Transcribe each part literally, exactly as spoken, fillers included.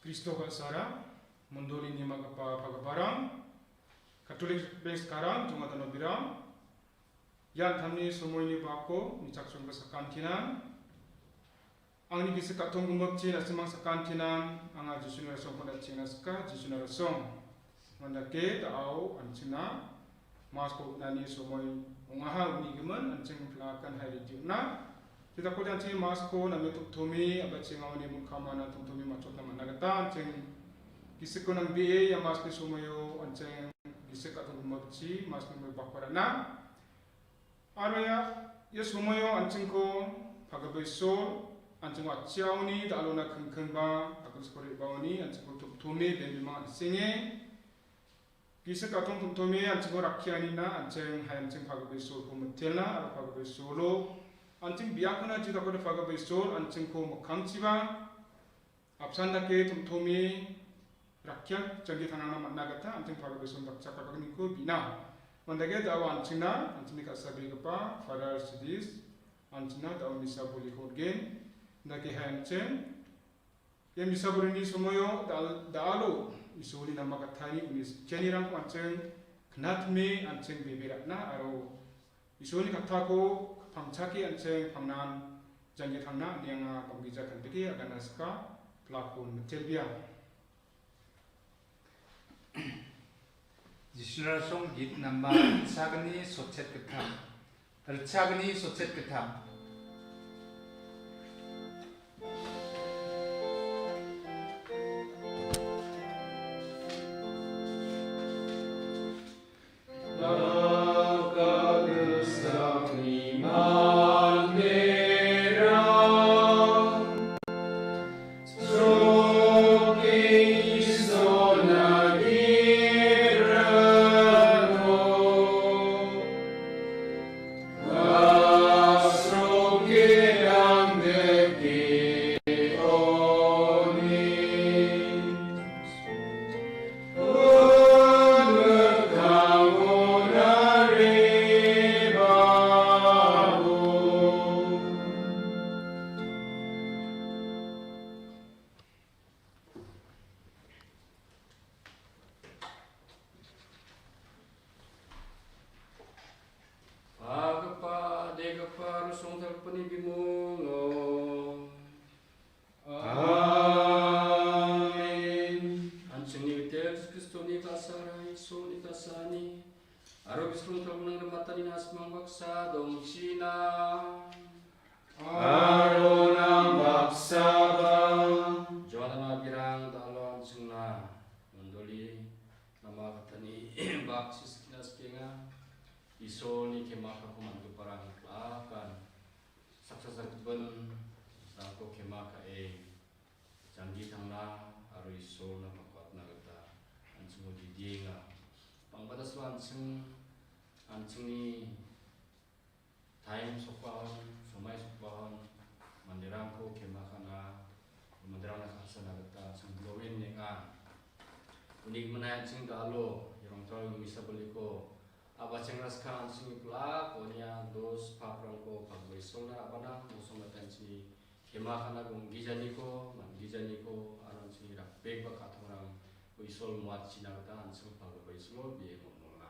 Kristo ka·sara, mondolini ma·gipa pagiparang, Katolik Baptist karang, jongatano birang, ian tamni somoini bako nichakchongba sakantinan, angni gisik ka·tong gimikchi na·simang sakantinan, anga Jisuni rasongko na·chengna sika, Jisuni rasong. Mandake da·ao an·chingna Masko on·ani somoi ong·aha uni gimin an·ching plakan hai rediona. Jedakode an·ching Masko name tomtome a·bachengaoni mun kamana tomtome matchotna man·a gita an·ching gisikko nangbee ia Maskni somoio an·ching gisik ka·tong gimikchi Maskni moi bakparana. Aro ia, ia somoio an·chingko pagipa Isol, an·chingko atchiaoni da·alona kingkingba, a·gilsako re·baoni an·chingko tomtome bemima an·senge. Gisik ka·tong tomtome an·chingko rakkianina an·ching hai an·ching pagipa Isolko mitelna aro pagipa Isolo an·ching biakona jidakode pagipa Isol an·chingko mikkangchiba apsan dake tomtome rakkian janggi tangrangna man·a gita an·ching pagipa Isol dakchakgipagniko bina. Mandake da·o an·chingna an·chingni ka·sabegipa Father Sidis an·chingna da·o misa boliko on·gen. Dake hai an·ching Ia misa borini somoio dal-, da·alo Isolni nama katani uni skianirangko an·ching knatime an·ching bebe ra·na aro Isolni katako pangchake an·ching pangnan janggi tangna ine anga bang·gija kandike agana sika plakon mitelbea. Jisuni rasong git namba ritchagni sotchet gittam. Ritchagni sotchet gittam. Pagipa, degipa, aro songtalgipani bimungo. Amen. An·chingni Gitel Jisu Kristoni kasara, Isolni kasani, aro Bisrong Talmonang Rimatani na·simang baksa dongchina. Aro nang baksaba. Joanna birang da·alo an·chingna mondoli nama katani baksi sikna sikenga. Isolni kemakako man·giparang akan saksa sakgipin rangko kema ka·e janggi tangna aro Isolna pakwatna gita an·chingko didienga. Bang·bata silo an·ching, an·chingni time sokbahon, somai sokbahon, manderangko kema ka·na, manderangna ka·sana gita chingloen nenga. Uni gimin an·ching da·alo, ia rongtalgipa misa boliko, a·bacheng raskan an·chingni plak, onia dos paprangko pagipa Isolna ra·bana, mosong gita an·chingni kema ka·na gonggijaniko, man·gijaniko, aro an·chingni rakbekba ka·tongrang, Isol moatchina gita an·ching pagipa Isolo biengon nonga.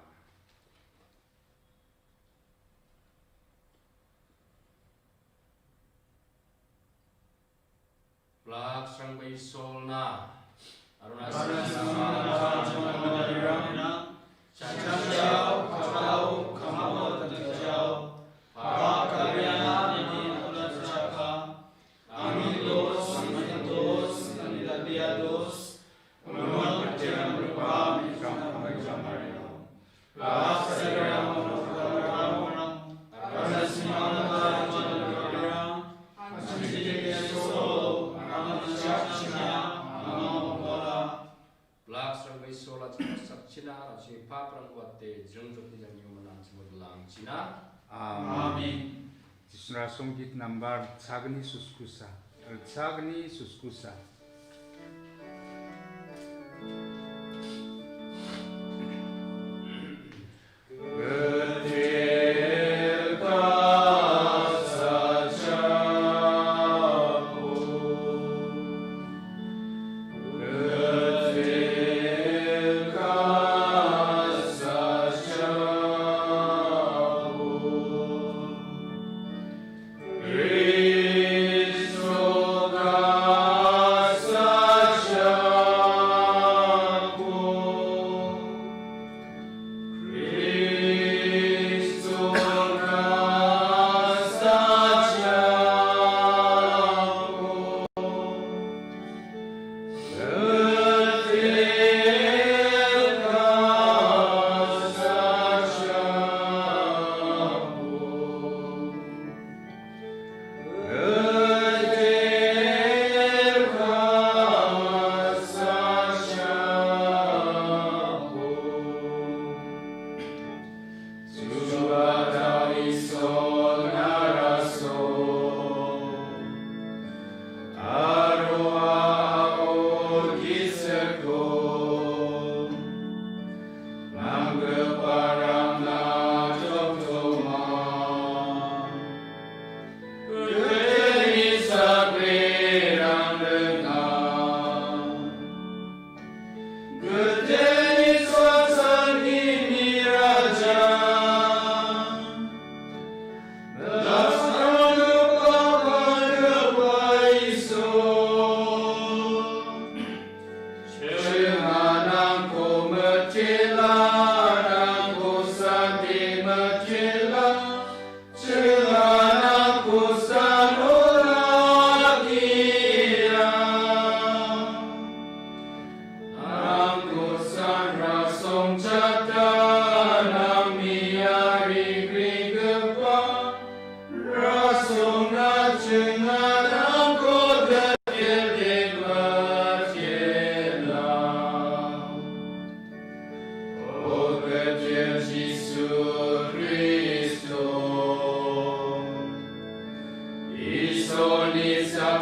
Plaksrangba Isolna, aro na·simang Plaksrangba Isola chakchina, an·chingni paprangko wate, jringjotni janggigimin an·chingko dilangchina. Amen. Amen. Jisuni rasong git nambar ritchagni suskusa. Ritchagni suskusa.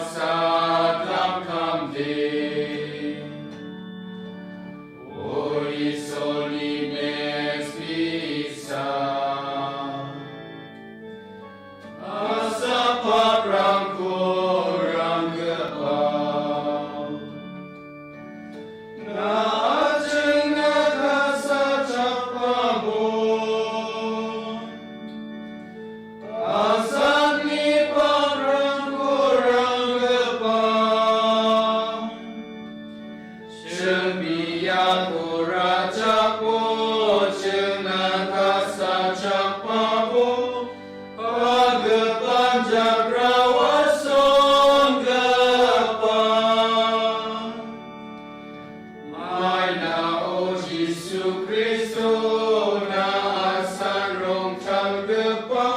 Satram kamde, o Isolni mes bisa. Asa paprangko ranggipa. Nang·a chingna kasachakpabo. Asanni paprangko ranggipa. Ching biapo rachakbo chingna kasachakpabo pagipan jakrawa songgipa. Maina o Jisu Kristo na·a san rongtalgipa.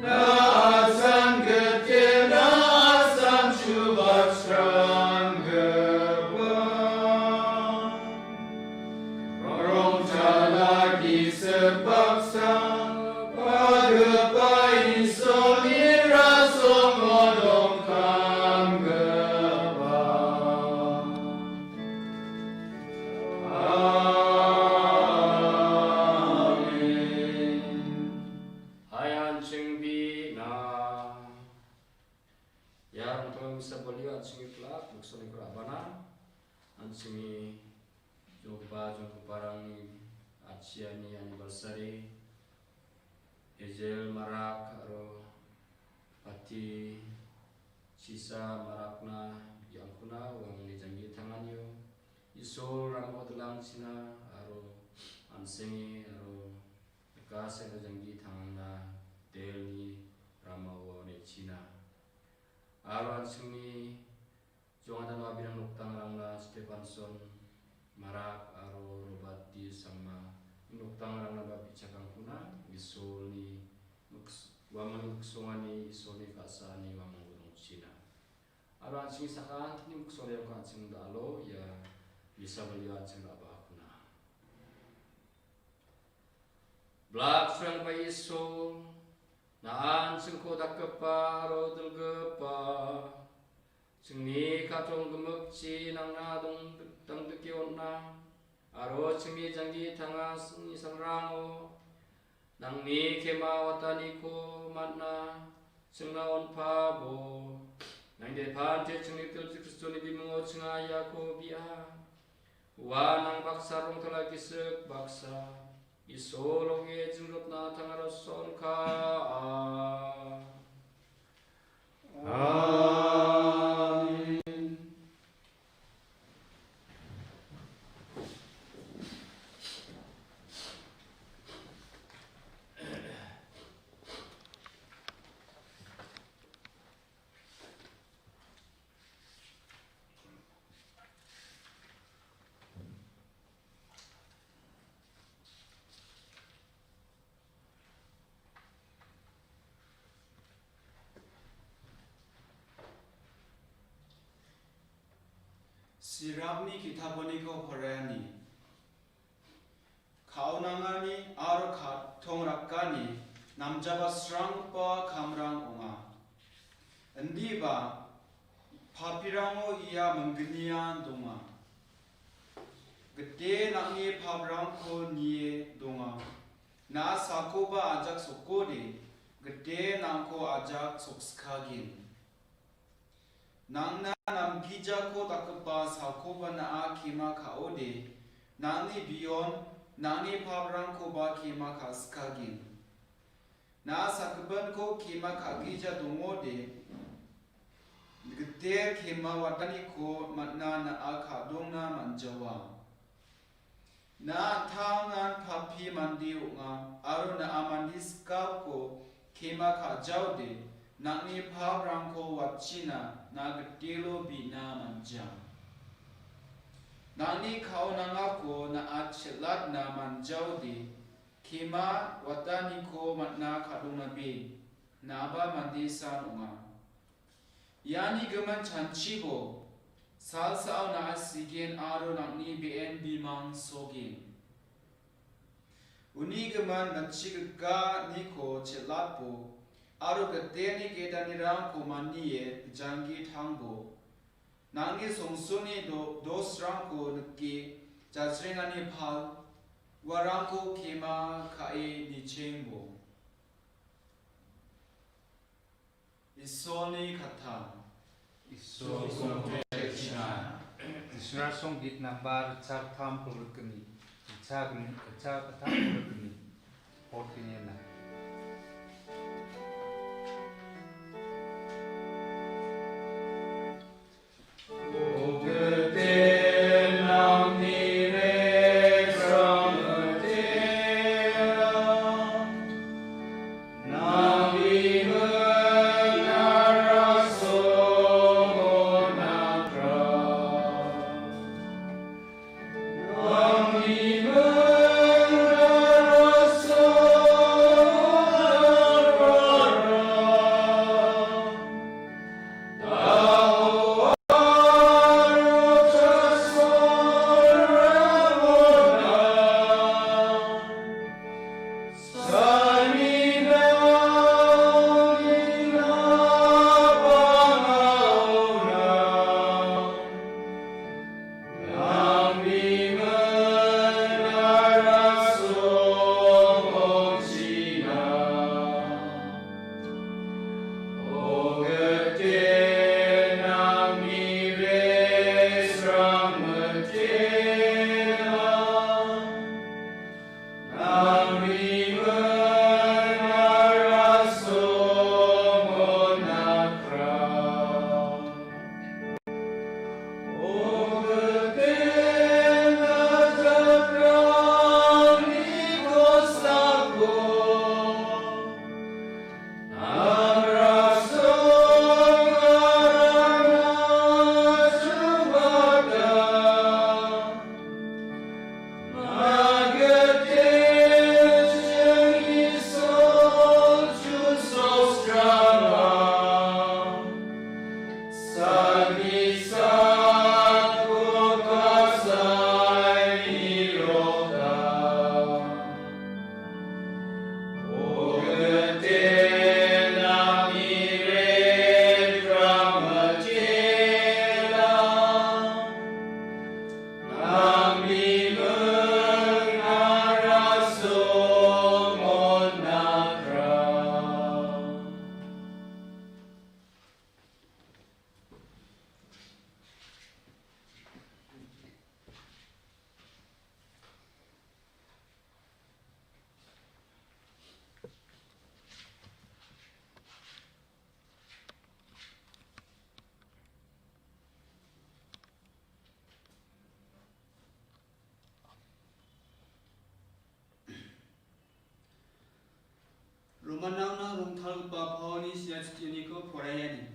Na·a san gite, na·a san chubastranggipa. Rongtala gisik baksa, pagipa Isolni rasongo dongkamgipa. Amen. Hai an·ching bi·na. Ia rongtalgipa misa bolio an·chingni kelak miksoniko ra·bana. An·chingni jonggipa jonggiparangni atchiani anniversary, Ejel marak aro Pati Chisa marakna bi·angkona uangni janggi tanganio Isol ramao dilangchina aro an·senge aro Kaseno janggi tangna delni ramao nechina. Aro an·chingni jongada mabirang nokdangrangna Stefanson, Marak aro Robert D Sangma nokdangrangna ba bichakangkuna Isolni miks-, uamangni miksongani Isolni ka·saani uamang gudongchina. Aro an·chingni sakantini miksongrangko an·ching da·alo ia misa balio an·ching ra·bakuna. Blak surangba Isol, na·an chingko dakgipa aro dilgipa, chingni ka·tong gimikchi nangna dong-, dangdike on·a, aro chingni janggi tanga singni salrango nangni kema wataniko man·a, chingna on·pabo. Nangde pante chingni Kristo Kristoni bimungo chinga iako bi·a. Ua nang baksa rongtala gisik baksa, Isol ong·e jingrotna tangara sonka. Amen. Sirapni ki·taponiko poraiani. Ka·onangani aro ka-, tongrakani namjabasranggipa kamrang ong·a. Indiba, papirango ia minggnian donga. Gite nang·ni paprangko nie donga. Na·a sakoba ajak sokode, gite nangko ajak sokskagen. Nangna namgijako dakgipa sakoba na·a kema ka·ode, nangni bion, nangni paprangkoba kema ka·skagen. Na·a sakgipinko kema ka·gija dongode, giter kema wataniko man·a na·a ka·dongna man·jawa. Na an·tangan papi mande ong·a, aro na·a mande sikapko kema ka·jaode, nang·ni paprangko watchina na gitelo bi·na man·ja. Nang·ni ka·onangako na·a chel·atna man·jaode, kema wataniko man·a ka·dongnabe, na·aba mande san ong·a. Iani gimin chanchibo, salsao na·a sigen aro nang·ni be·en bimang sogen. Uni gimin gatchigikaniko chel·atbo, aro giteni gedanirangko manie janggi tangbo. Nangni songsulni do-, dosrangko nike jajrengani pal, uarangko kema ka·e nichengbo. Isolni katta. Isol songpechina. Isra songgit nambar ritchaktam pulrikni. Ritchakni, ritchaktam pulrikni. Portinena. Romanrangna rongtalgipa Paulni siachitiniko poraiani.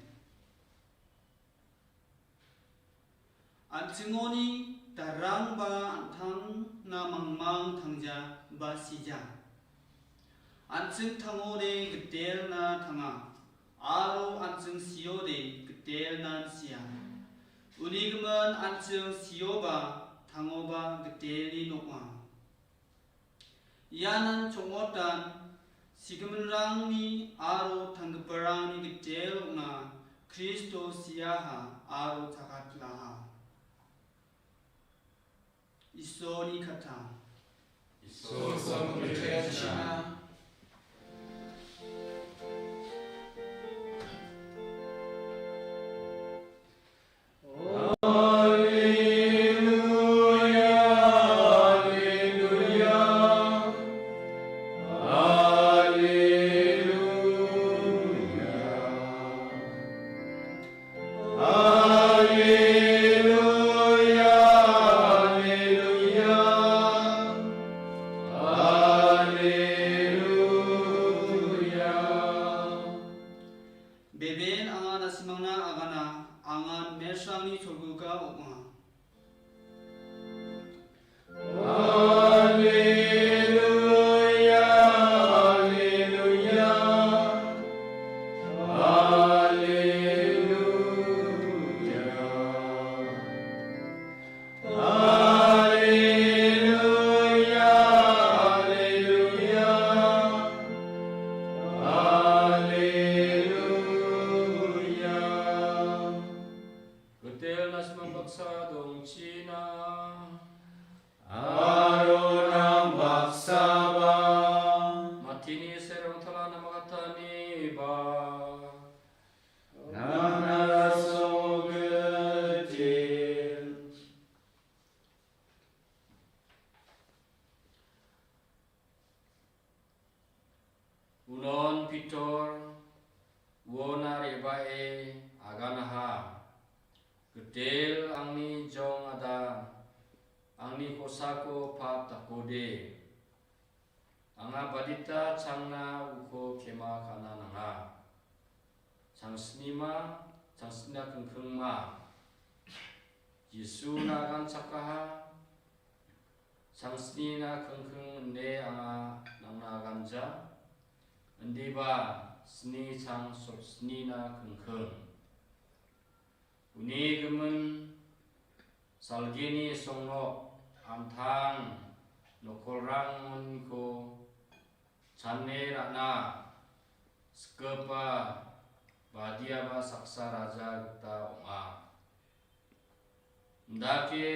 An·chingoni darangba an·tangna mangmang tangja ba sija. An·ching tangode gitelna tanga, aro an·ching siode gitelnan sia. Unigimin an·ching sioba tangoba gitelni nokma. Ianan chongotan sigiminrangni aro tanggiparangni gitel ong·a Kristo siaha aro chakatlaha. Isolni kata. Isol songpechina. Iba. Nana sogetin. Unon Pitor, uona re·bae aganaha. Gitel angni jongada, angni kosako pap dakode. Anga badita changna uko kema ka·na nanga. Changsnima, changsnina kingkingma. Jisu nagan chakaha, changsnina kingking ine anga nangna ganja. Indiba sni chang sopsnina kingking. Uni gimin salgini songnok an·tang nokolrangko chane ra·na sikgipa badiaba saksa raja gita ong·a. Indake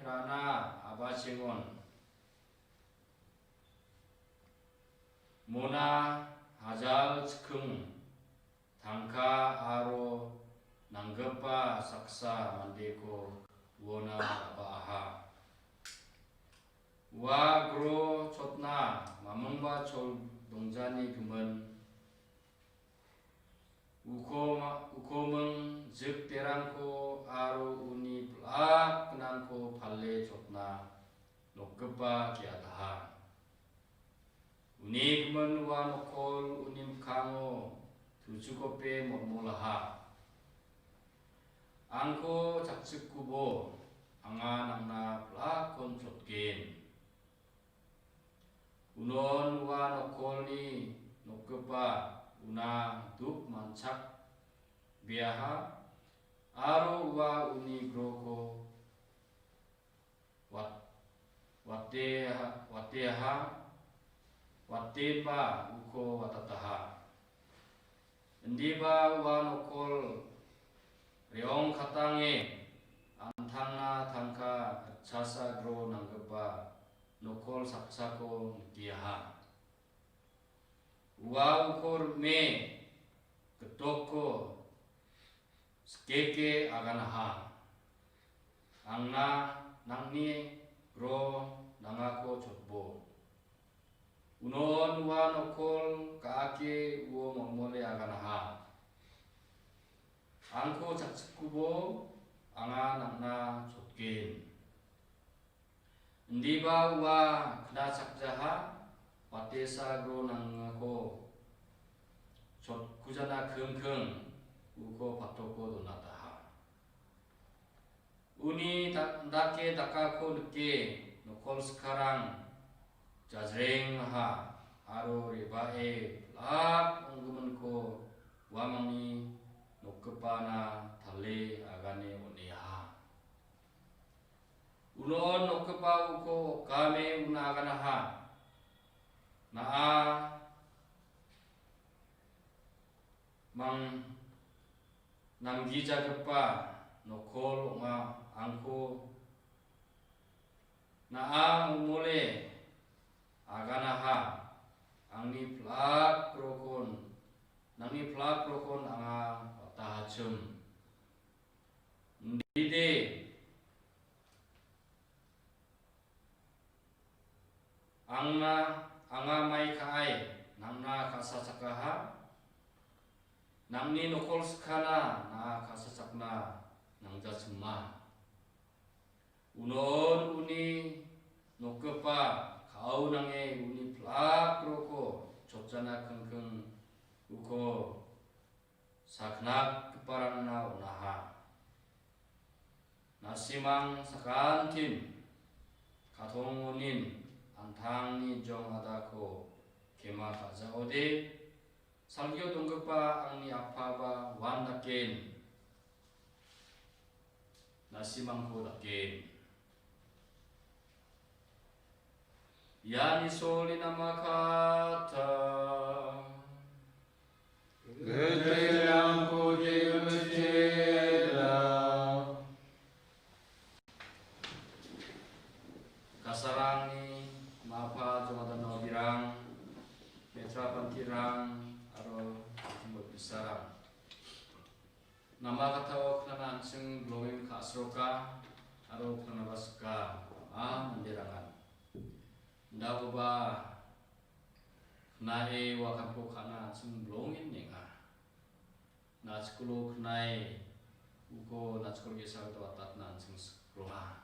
ra·na abachengon mona hajal chikking tangka aro nanggipa saksa mandeko uona ra·baaha. Ua gro chotna mamingba chol dongjani gimin uko-, ukoming jikderangko aro uni blak gnangko pale chotna nokgipa ge·ataha. Uni gimin ua nokol uni mikkango tuchukope molmolaha. Angko chakchikubo anga nangna blakkon chotgen. Unon ua nokolni nokgipa una duk manchak beaha aro ua uni groko wat-, wateha-, wateha, watenba uko watataha. Indiba ua nokol reong katange an·tangna tangka ritchasa gro nanggipa nokol saksako nikiaha. Ua uko rime gitokko sikeke aganaha. Angna nangni gro nangako chotbo. Unon ua nokol ga·ake uo molmole aganaha. Angko chakchikubo anga nangna chotgen. Indiba ua knachakjaha, watesa gro nangako chotkujana kingking uko patoko donataha. Uni da-, dake dakako nike nokol sikarang jajrengaha aro re·bae blak onggiminko uamangni nokgipana tale agane on·eaha. Unon nokgipa uko okame una aganaha. Na·a mang-, namgijagipa nokol ong·a, angko na·a mole aganaha, angni plak rokon, nangni plak rokon anga watahachim. Indide, angna, anga mai ka·ai, nangna ka·sachakaha, nangni nokol sikana na ka·sachakna nangjachima. Unon uni nokgipa ka·ao nange uni plak roko chotjana kingking uko saknakgiparangna on·aha. Na·simang sakantin katongonin an·tangni jong adako kema ka·jaode, salgio donggipa angni apaba uan daken, na·simangko daken. Ian Isolni namakata. Gitalrangko ge·gitela. Kasarangni mapa jongada nobirang, metra pantirang, aro Bisarang. Nama katao knana an·ching bilongin ka·sroka aro knanaba sika, a manderangan. Dakoba knae wakamko ka·na an·ching bilongin nenga. Nachikolo knai uko nachikol ge·sa gita watatna an·ching sikronga.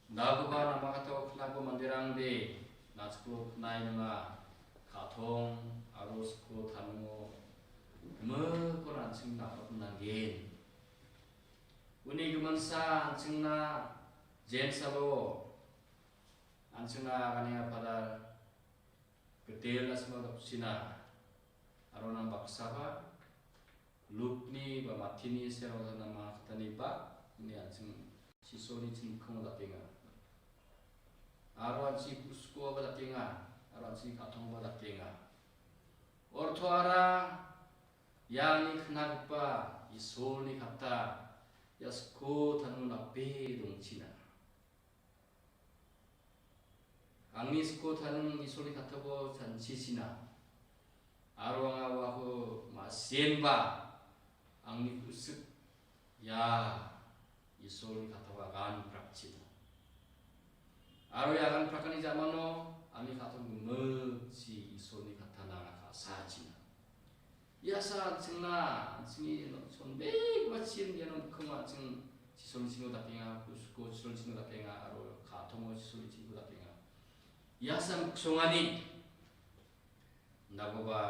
Dakoba nama katao knako manderangde nachikolo knai nonga, ka·tong aro siko tanimo gimikon an·ching napatna nanggen. Uni giminsa an·chingna jensalo an·chingna aganenga Padar Gitel Asma Dapchina, aro nang baksaba Lukni ba Matini serao nama katani ba, uni an·ching Isolni chingkingko dakenga. Aro an·ching ku·sikoba dakenga, aro an·ching ka·tongba dakenga. Ortoara iani knagipa Isolni katta, ia siko tano nape dongchina. Angni siko tanim Isolni kattako chanchichina. Aro anga uako ma·sienba angni ku·sik ia Isolni kattako agan prakchina. Aro ia agan prakani jamano angni ka·tong gimikchi Isolni kattana anga ka·sachina. Iasa an·chingna, an·chingni chonbegipa chian iano mikkango an·ching Isolni chingo dakenga, ku·siko Isolni chingo dakenga, aro ka·tongo Isolni chingo dakenga. Iasa miksongani, dakoba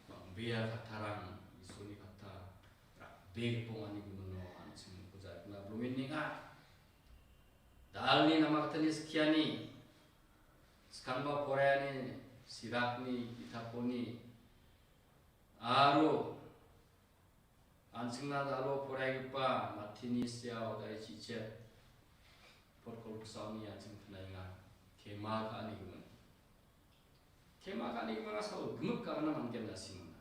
bang·bea kattarang Isolni katta rakbegipongani gimino an·ching uko jarikna bilongen nenga. Dalni nama katani skiani, skangba poraiani, Sirakni ki·taponi, aro an·chingna dalo poraigipa Matini siao dai chichet, potkol ksaoni an·ching knaenga, kema ka·ani gimin. Kema ka·ani gimina sao gimik ka·gana manggen na simana.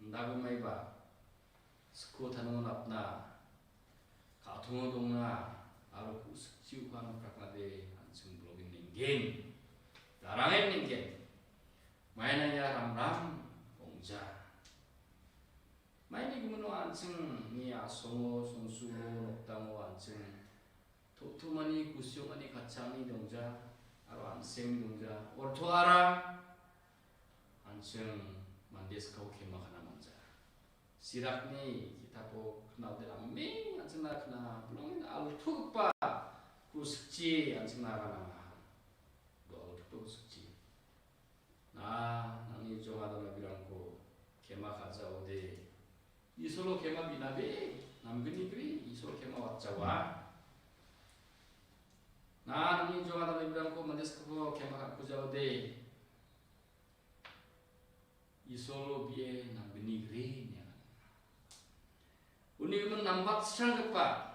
Indagimaiba, siko tanongo napna, ka·tongo dongna, aro ku·sikchi ukan praknade an·ching bilongen nenggen. Darangen nenggen. Maina ia ramram ong·ja. Maini gimino an·chingni asongo, songsulo, nokdango an·ching to·tomani, kusiongani, katchangni dongja, aro an·seng dongja. Ortoara an·ching mande skao kema ka·na manja. Sirakni ki·tapo knaode namen an·chingna kna, bilongen altugipa ku·sikchi an·chingna agananga. Bo altugipa ku·sikchi. Na, nangni jongada mabirangko kema ka·jaode. Isolo kema binabe, namgnigri, Isol kema watjawa. Na, nangni jongada mabirangko mande sakko kema ka·kujaode. Isolo bie namgnigri ine aganenga. Uni gimin nambatsranggipa,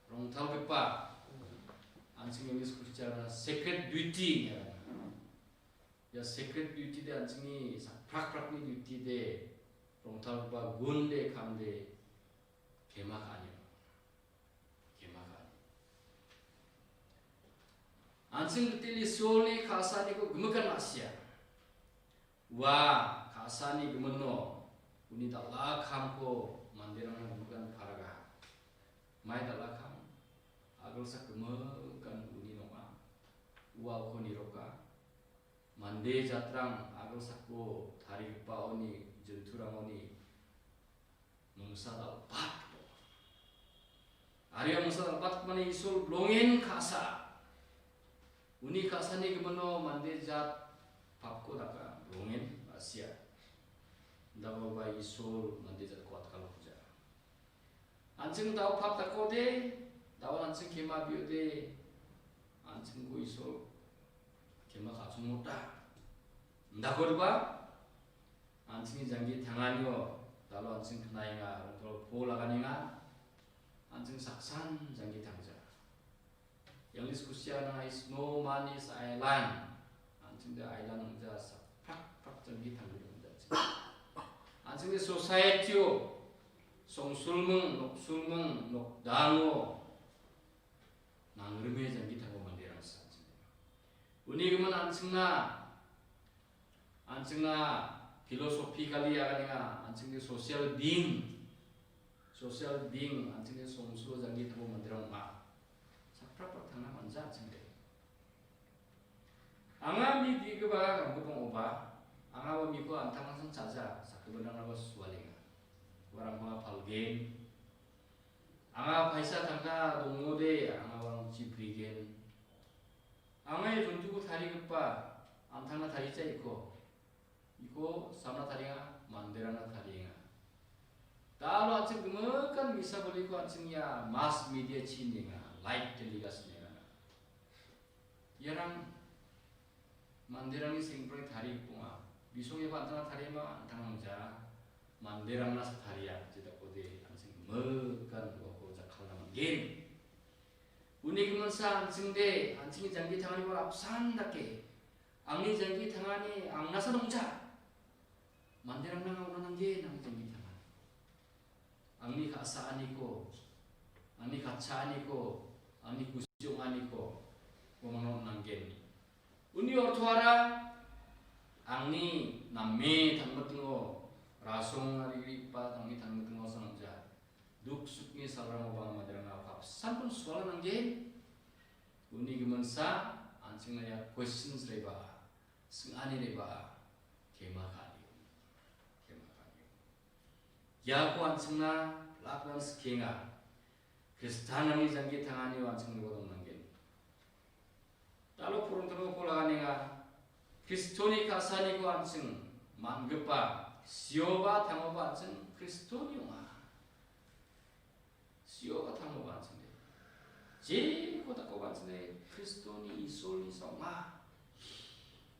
rongtalgipa, an·ching English Christian sacred duty ine aganenga. Ia sacred duty de an·chingni sakprakprakni duty de rongtalgipa gun de kam de kema ka·ani. Kema ka·ani. An·ching Gitel Isolni ka·saniko gimikan ma·sia. Ua ka·sani gimino uni dal·a kamko manderangna gimikan paraga. Mai dal·a kam, agilsak gimikan uni nonga. Uako niroka. Mande jatrang agilsako tarigipaoni, jinturangoni mingsa dal·batgipa. Aro ia mingsa dal·batgipani Isol bilongen ka·sa. Uni ka·sani gimino mande jat papko daka bilongen ma·sia. Dakoba Isol mande jatko atkalokuja. An·ching dao pap dakode, dao an·ching kema biode, an·chingko Isol kema ka·chongmota. Indakoriba, an·chingni janggi tanganio, dalo an·ching knaenga, rongtalo po laganenga, an·ching saksan janggi tangja. English kusiana is no man is island. An·chingde island ong·ja, sakprak prak janggi tanggi ong·ja. An·chingde society-o, songsulming, noksulming, nokdango, nangrime janggi tango manderangsa an·chingde. Uni gimin an·chingna, an·chingna philosophically aganenga, an·chingde social being, social being, an·chingde songsro janggi tangbo manderang ong·a. Saprapra tangna manja an·chingde. Anga mi ge·gipa gamgipin ong·oba, anga ua miko an·tangtangsan cha·ja, sakgipinrangrangba sualenga. Uarangba palgen. Anga paisa tangka dongode, anga uarangchi brigen. Anga ia jontuko tarigipa an·tangna taricha iko. Iko samna tarienga, manderangna tarienga. Da·alo an·ching gimikan misa boliko an·ching ia mass media-chi nienga, live telecast nienga. Iarang manderangni sengprangni tarigipa ong·a. Bisongipa an·tangna tarienga, an·tangna ong·ja. Manderangna taria, jedakode an·ching gimikan uako jakkalna man·gen. Uni giminsa an·chingde, an·chingni janggi tanganiko apsan dake, angni janggi tangani angnasa dongja. Manderangna anga on·a nanggen angni janggi tangani. Angni ka·saaniko, angni katchaaniko, angni kusi ong·aniko uamangna on·a nanggen. Uni ortoara angni name tangmitingo, rasong arigipa angni tangmitingo sanangja. Duk sukni salrangoba manderangna apsan suala nanggen. Uni giminsa an·chingna ia questions reba, sing·ani reba, kema ka·anio. Kema ka·anio. Iako an·chingna plakran sikenga. Kristianrangni janggi tanganio an·ching ua dongnanggen. Da·alo porongtoro Pol aganenga, Kristoni ka·saaniko an·ching man·gipa, sioba tangoba an·ching Kristoni ong·a. Sioba tangoba an·chingde. Jeko dakoba an·chingde Kristoni Isolni sa ong·a.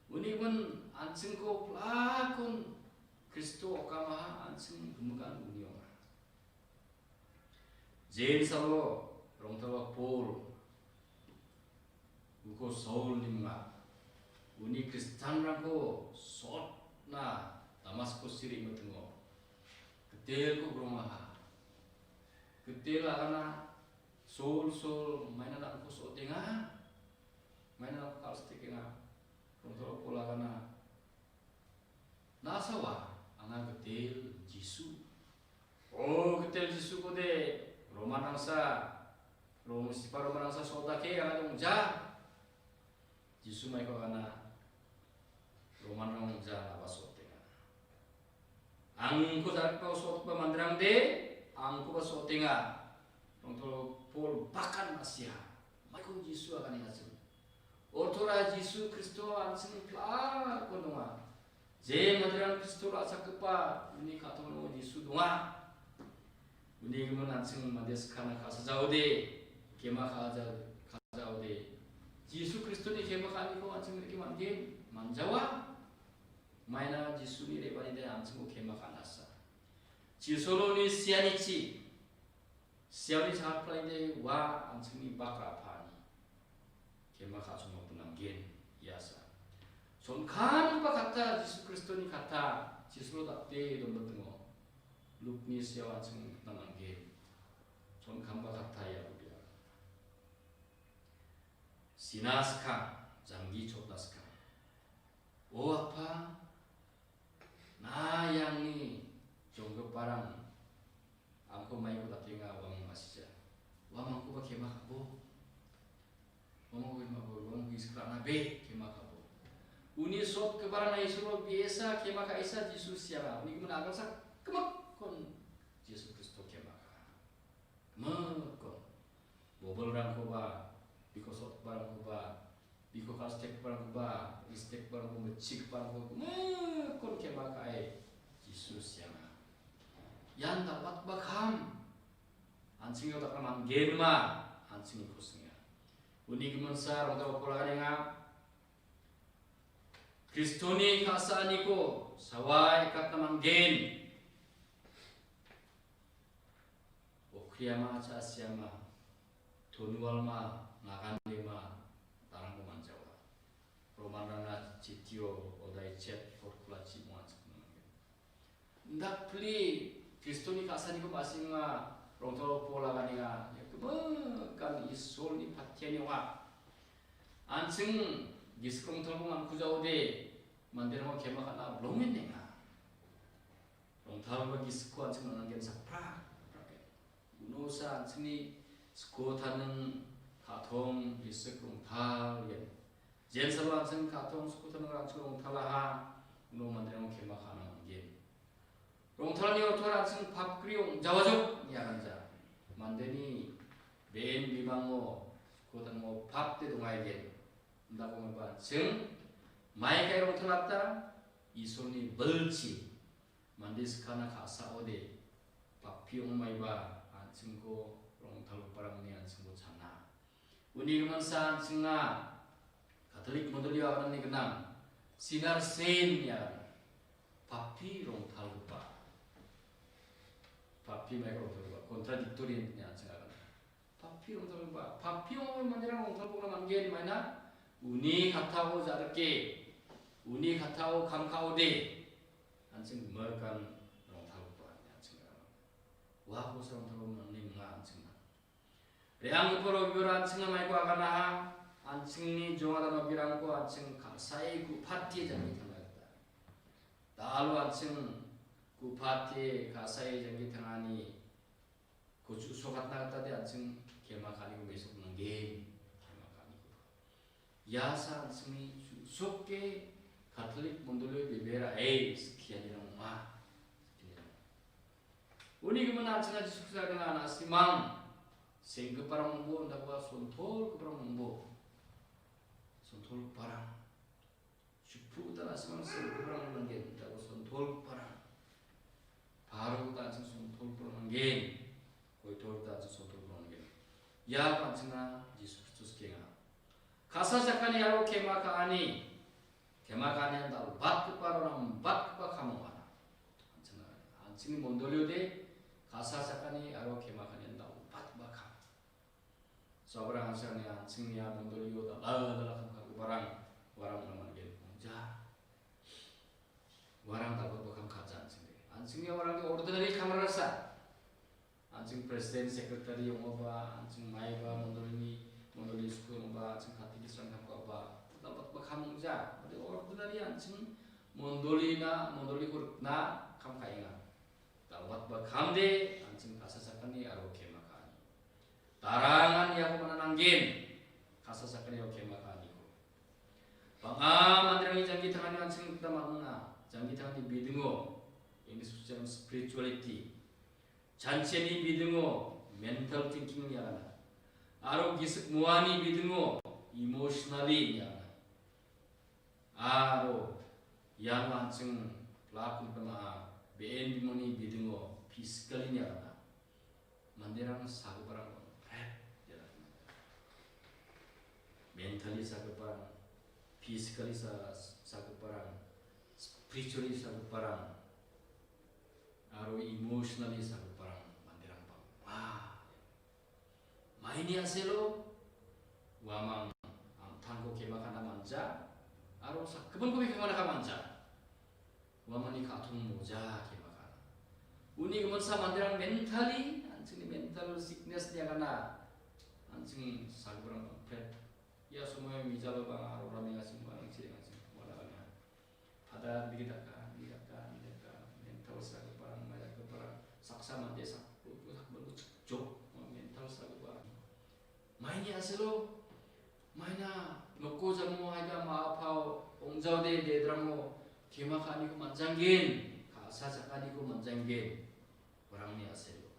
Uni gimin an·chingko plakon Kristo okamaha an·ching gimikan uni ong·a. Jems aro rongtalgipa Pol uko Saul niminga. Uni Kristianrangko sotna Damaskos siri mitingo. Gitelko grongaha. Gitel agana, Saul, Saul, maina nangko sotenga? Maina nangko kal·stekenga? Rongtalgipa Pol agana, na·a sawa, anga gitel Jisu. O gitel Jisukode Romanrangsa, Rom-, sipa Romanrangsa sotdake anga dongja. Jisu maiko agana Romanrang ong·ja aba sotenga. Angko ja·rikba sotgipa manderangde, angkoba sotenga. Rongtalgipa Pol bakan ma·sia. Maiko Jisu aganenga ching. Ortora Jisu Kristo an·chingni plakon donga. Je manderang Kristo ra·chakgipa uni ka·tongo Jisu donga. Uni gimin an·ching mande skana ka·sajaode, kema ka·aja-, ka·sajaode. Jisu Kristoni kema ka·aniko an·ching rike man·gen, man·jawa. Maina Jisuni re·baanide an·chingko kema ka·nasa. Jisoloni sianichi, siaoni chaatpalide ua an·chingni bakra apani. Kema ka·chongna nanggen, iasa. Chonkangipa katta, Jisu Kristoni katta, Jisulo date donbitingo. Lukni siao an·ching nikna nanggen. Chonkangipa katta ia bia. Sina skang, janggi chotna skang. O Apa, na·a angni jonggiparang angko maiko dakenga, uamang ma·sija. Uamangkoba kema ka·bo. Uamangko kema ka·bo, uamangko gisik ra·na be kema ka·bo. Uni sotgiparangna Isolo bi·esa kema ka·esa Jisu sianga. Uni gimin agalsa gimikkon Jisu Kristo kema ka·a. Gimikkon. Bobilrangkoba, biko sotgiparangkoba, biko kal·stekgiparangkoba, gistekgiparangko, mitchiggiparangko, gimikkon kema ka·e Jisu sianga. Ian dal·batgipa kam. An·chingni dakna man·genma, an·chingni kosinga. Uni giminsa rongtalgipa Pol aganenga. Kristoni ka·saaniko sawaikatna man·gen. Okriama, cha·siama, tonualma, nagandema, darangko man·jawa. Romanrangna chitio odai chet kot kulachi monganchakna man·gen. Indakpili Kristoni ka·saaniko ma·singa rongtalgipa Pol aganenga, ia gimikan Isolni patiani ong·a. An·ching gisik rongtalko man·kujaode, manderangko kema ka·na bilongen nenga. Rongtalgipa gisikko an·ching nanggen sakprak, sakprak. Unosa an·chingni sikotaning ka·tong gisik rongtal gen. Jensalo an·ching ka·tong sikotaning an·ching rongtalaha, uno manderang kema ka·na man·gen. Rongtalni orto an·ching papgri ong·jawajok ine aganija. Mandeni be·en bimango sikotango papde dongaigen. Indako meba an·ching maikai rongtalata Isolni bilchi mande sikana ka·saode papi ong·maiba an·chingko rongtalgiparangni an·chingko chana. Uni giminsa an·chinga Katolik mondolio aganani gnang, sinar sen ine agana. Papi rongtalgipa. Papi maiko rongtalgipa. Contradictory ine an·ching agana. Papi rongtalgipa. Papi ong·oi manderang rongtalgipa man·gen maina. Uni kattao ja·dike. Uni kattao kam ka·ode. An·ching merkan rongtalgipa ine an·ching agana. Ua kosa rongtalgipa man·ani minga an·ching. Re·anggipa Robira an·chingna maiko aganaha, an·chingni jongada Robirangko an·ching ka·sae ku·pate janggi tangna gita. Da·alo an·ching ku·pate ka·sae janggi tangani ko chu·sokatna gita de an·ching kema ka·aniko mesok nanggen, kema ka·aniko. Ia sa an·chingni chu·soke Katolik mondolio bebera, ei, skianirang ong·a, skianirang. Uni gimin an·chingna Jisu Kristo agana na·simang senggiparang ong·bo, indakba sontolgiparang ong·bo. Sontolgiparang. Supu gita na·simang senggiparang nanggen, indakba sontolgiparang. Paro gita an·ching sontolgiparang nanggen. Koitor gita an·ching sontolgiparang nanggen. Ia an·chingna Jisu Kristo sikenga. Ka·sa sakani aro kema ka·ani. Kema ka·ani anda batgipa aro nambatgipa kam ong·a. An·ching, an·chingni mondoliode ka·sa sakani aro kema ka·ani anda batgipa kam. Sabarang an·chingni, an·chingni ia mondolio dal·dal dal·dal kam ka·giparang uarang ong·na man·gen. Ong·ja. Uarang dal·gipa kam ka·ja an·chingde. An·chingni uarangde ordinary kam rasa. An·ching president, secretary ong·oba, an·ching maiba, mondolini, mondoli skul ong·oba, an·ching katekisrang kam ka·oba, dal·batgipa kam ong·ja. Ode ordinary an·ching mondolina, mondoliko rikna kam ka·enga. Dal·batgipa kamde, an·ching ka·sa sakani aro kema ka·ani. Darangan iako man·a nanggen, ka·sa sakani aro kema ka·aniko. Bang·a manderangni janggi tangani an·ching gita man·a, janggi tangani bidingo, English-o spirituality. Chanchiani bidingo mental thinking ine agana. Aro gisik muani bidingo emotionally ine agana. Aro iano an·ching plak mitama be·en bimangni bidingo physically ine agana. Manderang sagiparang bang·pret ine agana. Mentally sagiparang, physically sa-, sagiparang, spiritually sagiparang, aro emotionally sagiparang manderang bang·a. Maini a·selo uamang an·tangko kema ka·na man·ja, aro sakgipinkoba kema ka·na man·ja. Uamangni ka·tong moja kema ka·na. Uni giminsa manderang mentally, an·chingni mental sickness-ni agana, an·ching sagiparang bang·pret. Ia somoio mijalo bang·a aro ramengachi uarangchi rengachi uarangna. Pada bigitaka, bigitaka, bigitaka, mental sagiparang, maidakgiparang, saksa mande sak-, sakbalo chikjok, mental sagiparang. Maini a·selo, maina noko jamo aida ma·a pao ong·jaode dedrango kema ka·aniko man·janggen, ka·sa sakaniko man·janggen. Uarangni a·selo.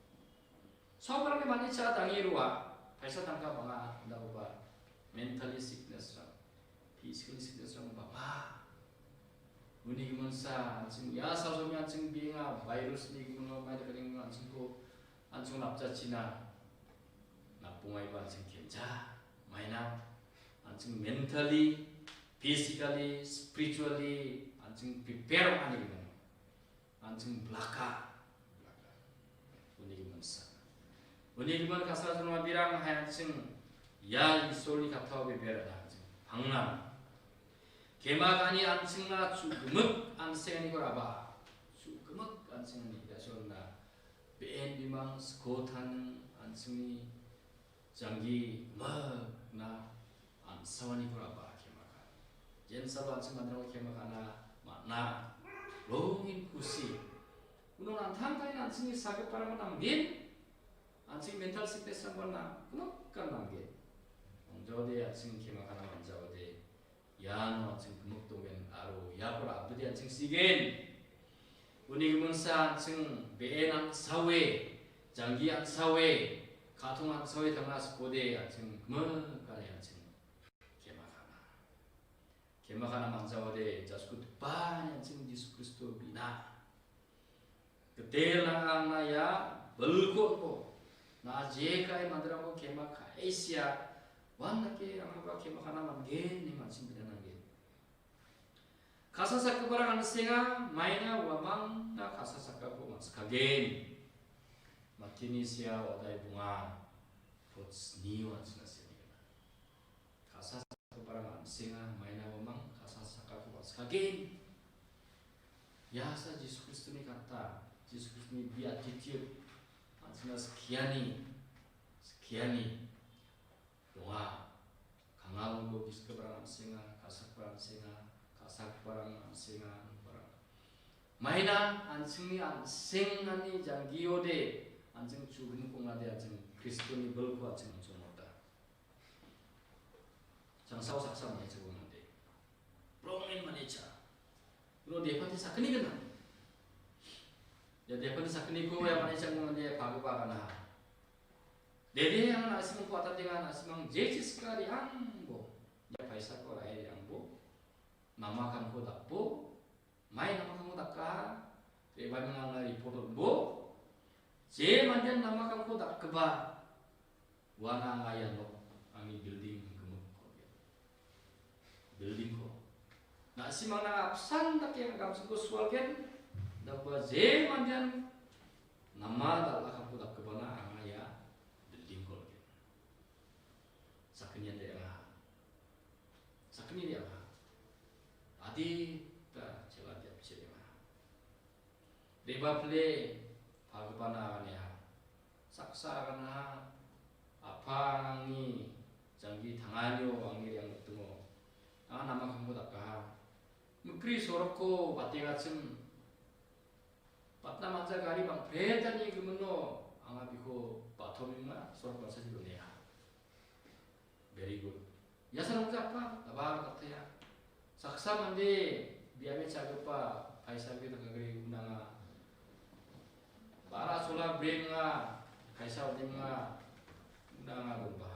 Saobarangni manicha dange roa, paisa tangka bang·a, indakoba mentally sickness-rang, physically sickness-rang bang·a. Uni giminsa, an·ching ia salsoni an·ching bienga virus-ni gimingo mai dakani an·chingko, an·ching napjachina, napbongaiba an·ching kenja, maina, an·ching mentally, physically, spiritually, an·ching prepare ong·ani gimin. An·ching blaka, blaka. Uni giminsa. Uni gimin ka·sa joma birang hai an·ching ia Isolni kattao bebera an·ching pangna. Kema ka·ani an·chingna chu·gimik an·senganiko raba. Chu·gimik an·sengani Isolna be·en bimang sikotaning an·chingni janggi mekna an·sawaniko raba kema ka·a. Jensalo an·ching manderangko kema ka·na man·a. Longin kusi. Uno nangtangtangni an·chingni sagiparangba nanggen, an·ching mental sickness-rangba nang-, gnang nanggen. Ong·jaode an·ching kemakana man·jaode, iano an·ching gimik dongen aro iako ra·bite an·ching sigen. Uni giminsa an·ching be·en an·sawe, janggi an·sawe, ka·tong an·sawe tangna sikode an·ching gimik gane an·ching kemakana. Kemakana man·jaode jaskutgipani an·ching Jisu Kristo bina. Gitel nang·a angna ia bilko on·bo. Na·a jekai manderangko kema ka·e sia. Uandake angaba kemakana man·gen ine an·ching bina nanggen. Ka·sa sakgiparang an·senga, maina uamangna ka·sa sakgipako man·sikagen. Matini sia wadai bonga, pot snio an·chingna sianigana. Ka·sa sakgiparang an·senga, maina uamang ka·sa sakgipako man·sikagen. Iasa Jisu Kristoni kata, Jisu Kristoni beatitude, an·chingna skiani, skiani donga. Kangalongo gisikeparang an·senga, ka·sakparang an·senga, ka·sakparang an·senga, parang. Maina an·chingni an·sengani janggiode, an·ching chubim kongade, an·ching Kristoni bilko an·ching on·chongmota. Changsao saksa manichakgipa mande. Brongen manicha. Uno depate sakgni gnang. Ia depate sakgniko ia manichakgipa mande pagipa gana. Dede anga na·simangko atatenga, na·simang jechi sika re·angbo. Ia paisako ra·e re·angbo. Namakamko dakbo. Mai namakamko dakaha. Re·baiming anga report on·bo. Je mandean namakamko dakgipa. Uana anga iano angni building gimikko. Buildingko. Na·simangna apsan dake anga gamsiko sualgen. Dakba je mandean nama dal·a kamko dakgipana anga ia buildingko olgen. Sakgni ande anga. Sakgni ande anga. Adita chelati apchi anga. Re·bapile pagipana aganea. Saksa agana, apa angni janggi tanganio angni re·anggitingo. Anga namakamko dakaha. Mikri sorokko batengachim. Batna manja gari bang·pretani gimino anga biko batomima sorok balsachi donenga. Very good. Ia sarong japa, dabar kataya. Saksa mande biabe chagipa paisa ge dakagre unanga. Bara sola brenga, paisa odinga unanga gumba.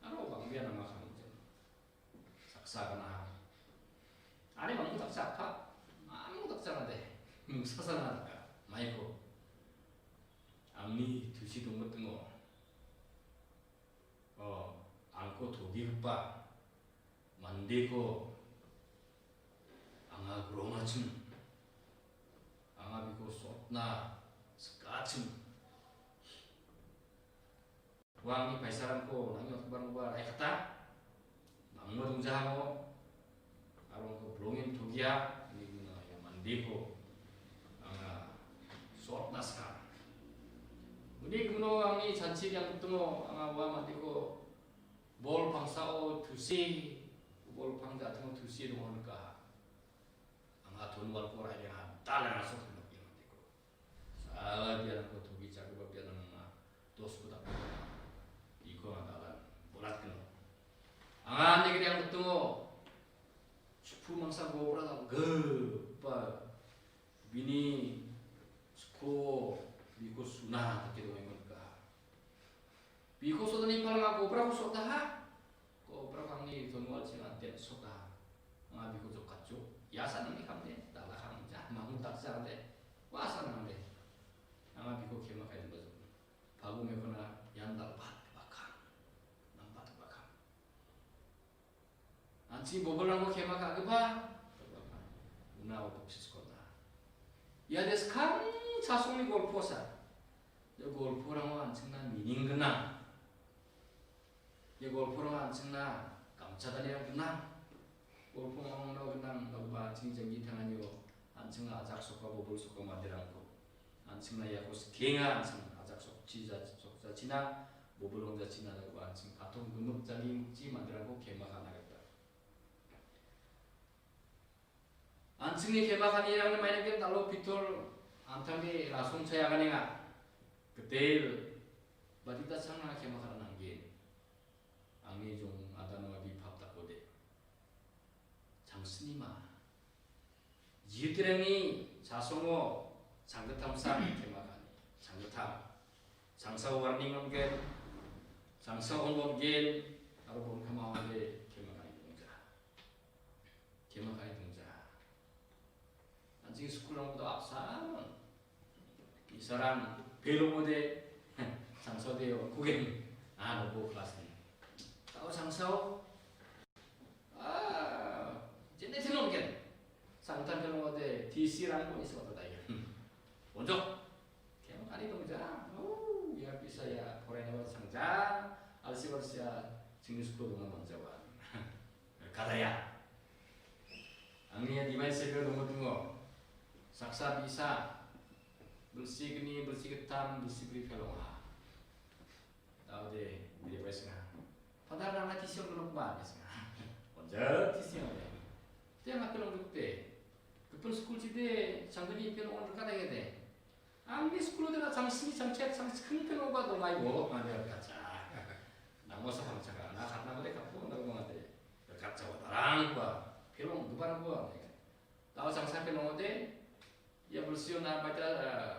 Aro bang bia nama kami jam. Saksa kana. Ani bang tak chapa, bang tak chapa de. Mungsa sana ka, maiko. Angni tusi tunggut tungo. O, angko togigipa mandeko anga grongachim, anga biko sotna sikachim. Uangni paisarangko nang·ni otgiparangkoba raikata, nangno dongjahango, aro angko bilongen togia, ine ina ia mandeko anga sotna sika. Uni gimino angni chanchi riangkutungo anga ua mandeko bol pangsao tusi, bol pangja atingo tusi donga nika. Anga ton walko raideng ha, dalang asok nok ia mandeko. Sala biarangko togi chagipa biarang anga dos kodak. Iko anga dalan bolat keno. Anga ande gede ang betungo. Supu mangsa gobra dal gepa. Bini suko biko suna take dongenga. Biko sotani palanga gobra ko sotaha. Ko bra kangni tonwal ching ante sota. Anga biko jokatjo. Yasa nangni kamde, dala kamja, mangu dakja de. Wasa nangde. Anga biko kema kai deba jok. Pagu mekona yan dalbat bakang. Nambat bakang. Anchi bobolrangko kema kagipa. Una boksis kona. Ya deskang chasongni golposa. Ya golporango anchingna meaning gnang. Ia golporang an·chingna gamcha daniang gnang. Golporang gnang, dagba an·chingni janggi tanganio an·chingna ajak soka, bobol soka manderangko. An·chingna iako sikenga, an·ching ajak sokchi ja-, sokjachina, bobol rongjachina, dagba an·ching katong gimik janggi mikchi manderangko kema ka·na gita. An·chingni kema ka·anirangni maina gen dal·o Pitor An·tangni rasong chayaganenga. Gitel, badita changna kema ka·na nanggin. Angni jong adano abi pap dakode. Changsnima. Jiutirangni chasongo changgittamsa kema ka·ani. Changgittam. Changsa warning ong·gen. Changsa ong·gen. Aro bon kama ong·gen. Kema ka·ani dongja. Kema ka·ani dongja. An·ching school-rangko apsan. Bi·sarang fail ong·ode, changsao de ong·kugen. Ah, nobo class ni. Tao changsao. Ah, jene fail ong·gen. Sangtan fail ong·ode, T C-rangko ni sota dai. Bonjok. Kema ka·ani dongja. Oh, ia bisa ia, foreign-o sangja. Alsi alsi ia, chingni school donga manjawa. Kadaya. Angni ia divine savior dongo dongo. Saksa bisa. Bilsi gni, bilsi gittam, bilsi bri fail ong·a. Tao de, bide bai singa. Padahal nang T C ong·nok ba, dia singa. Onja T C ong·a. Dia nggak fail ong·nok de. Gipin school sih de, changgini fail ong·nok kadaya de. Angni school-o de changsni, changchet, changchikengpeng ong·ba dongaibo, mande rikatcha. Namo sapangchaka, na katna bade kapo, na mande rikatcha watarangba, fail ong·giparangba, mande. Tao changsa fail ong·ode, ia bilsio na baita, eh,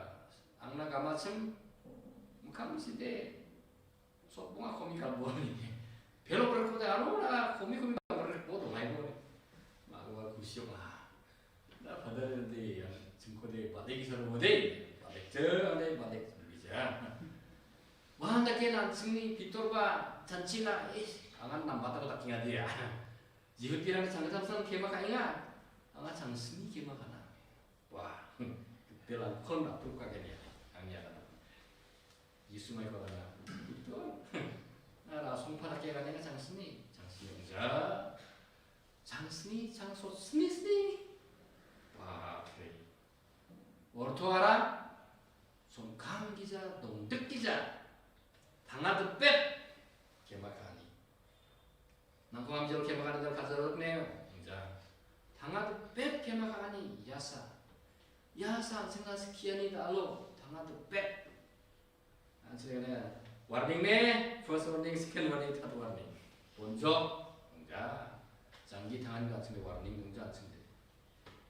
angna gamachim, mukam side, Sotbonga komi kalboni. Pelo berkode aro na komi komi berkode dongaiboni. Mago kusiok lah. Na padahal de ya, chingkode badek saro mode. Badek je, ade badek bisa. Wah, dake langsung ni pitor ba chancila, eh, angan nambata ko takinga dia. Jihutirang changkam sang kema ka·enga. Anga changsni kema ka·na. Wah, bilang kon approve ka·gen ya. Angni akan. Jisu mai ko·rana. Itu. Nah, langsung pada kira-kira changsni. Changsni ong·ja. Changsni, changsotsni sni. Bapre. Orthoara songkang gija, dongdik gija. Tangadipet. Kema ka·ani. Nangko amjol kema ka·ani dal kajarot neo. Ong·ja. Tangadipet kema ka·ani. Iasa. Iasa an·chingna skiani dal·o. Tangadipet. An·ching ine warning ne, first warning, second warning, third warning. Bonjok, ong·ja. Janggi tangan an·ching warning ong·ja an·ching de.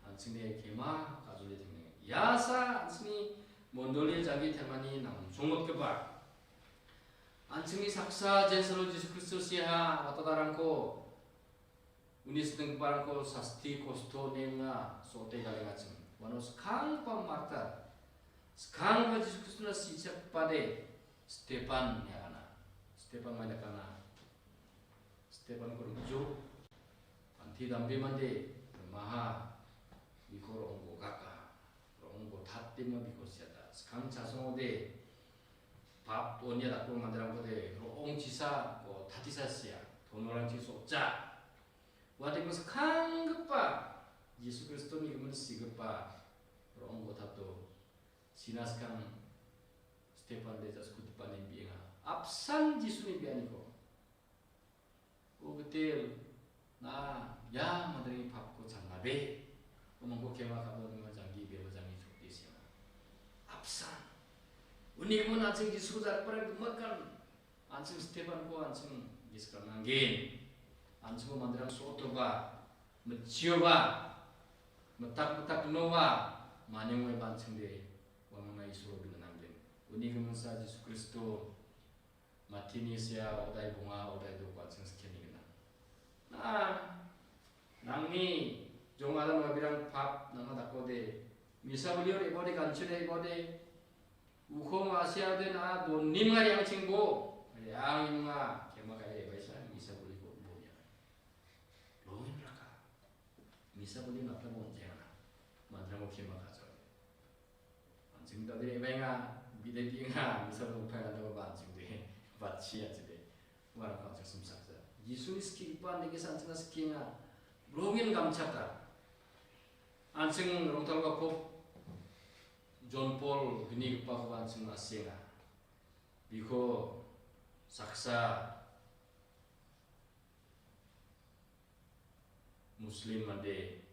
An·ching de kema kajoli tengneng. Iasa an·chingni mondoli janggi temani namsongmotgipa. An·chingni saksa jensalo Jisu Kristo siaha watadarangko Uni sitenggiparangko sasti kosto nenga sote galengachim. Uano skanggipa Marta, skanggipa Jisu Kristona sichakpade Stepan niagana. Stepan mai dakana. Stepan ko rimjo. Anti dambe mande, maha, biko ro·ong gogaka. Ro·ong gotate ma biko siata. Skang chasongode, pap donia dakko manderangkode, ro·ong chisa, gotatisa sia. Tonorangchi sokja. Uadikon skanggipa Jisu Kristoni gimin sigipa ro·ong gotato sina skang Stepan de jaskutipani bi·enga. Apsan Jisuni bi·aniko. O Gitel, na ia manderangni papko changabe. Uamangko kema ka·bo nima janggi beba janggi chokde siama. Apsan. Uni gimin an·ching Jisu jakpara gimakan. An·ching Stepanko an·ching gisik ra·nanggen. An·chingko manderang so·otoba, mitchioba, mitak mitak inoba, maningoi an·ching de, uamangna Isolo gnang·gen. Uni giminsa Jisu Kristo, Matini sia odai bonga odai doko an·ching skiani gnang. Na, nangni jong adan wabirang pap nangna dakode, misa bolio re·bode, ganchio re·bode, Uko ma·siade na·a donnim nga re·angchengbo, re·angim nga kema ka·e re·baisa, misa boliko bo·ja. Rongin raka. Misa boli napna bo on·jengana. Mandrangko kema ka·jaode. An·ching dade re·baenga, bide bi·enga, misa boli pai ranta ba an·ching de. Batchi an·ching de. Uarangko an·ching simsakja. Jisuni skigipa an·chingna skienga. Rongin gamchata. An·ching rongtalgipa Pop Jon Pol gnigipakoba an·ching ma·sienga. Biko saksa Muslim mande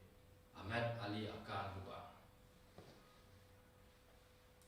Ahmed Ali Akhan koba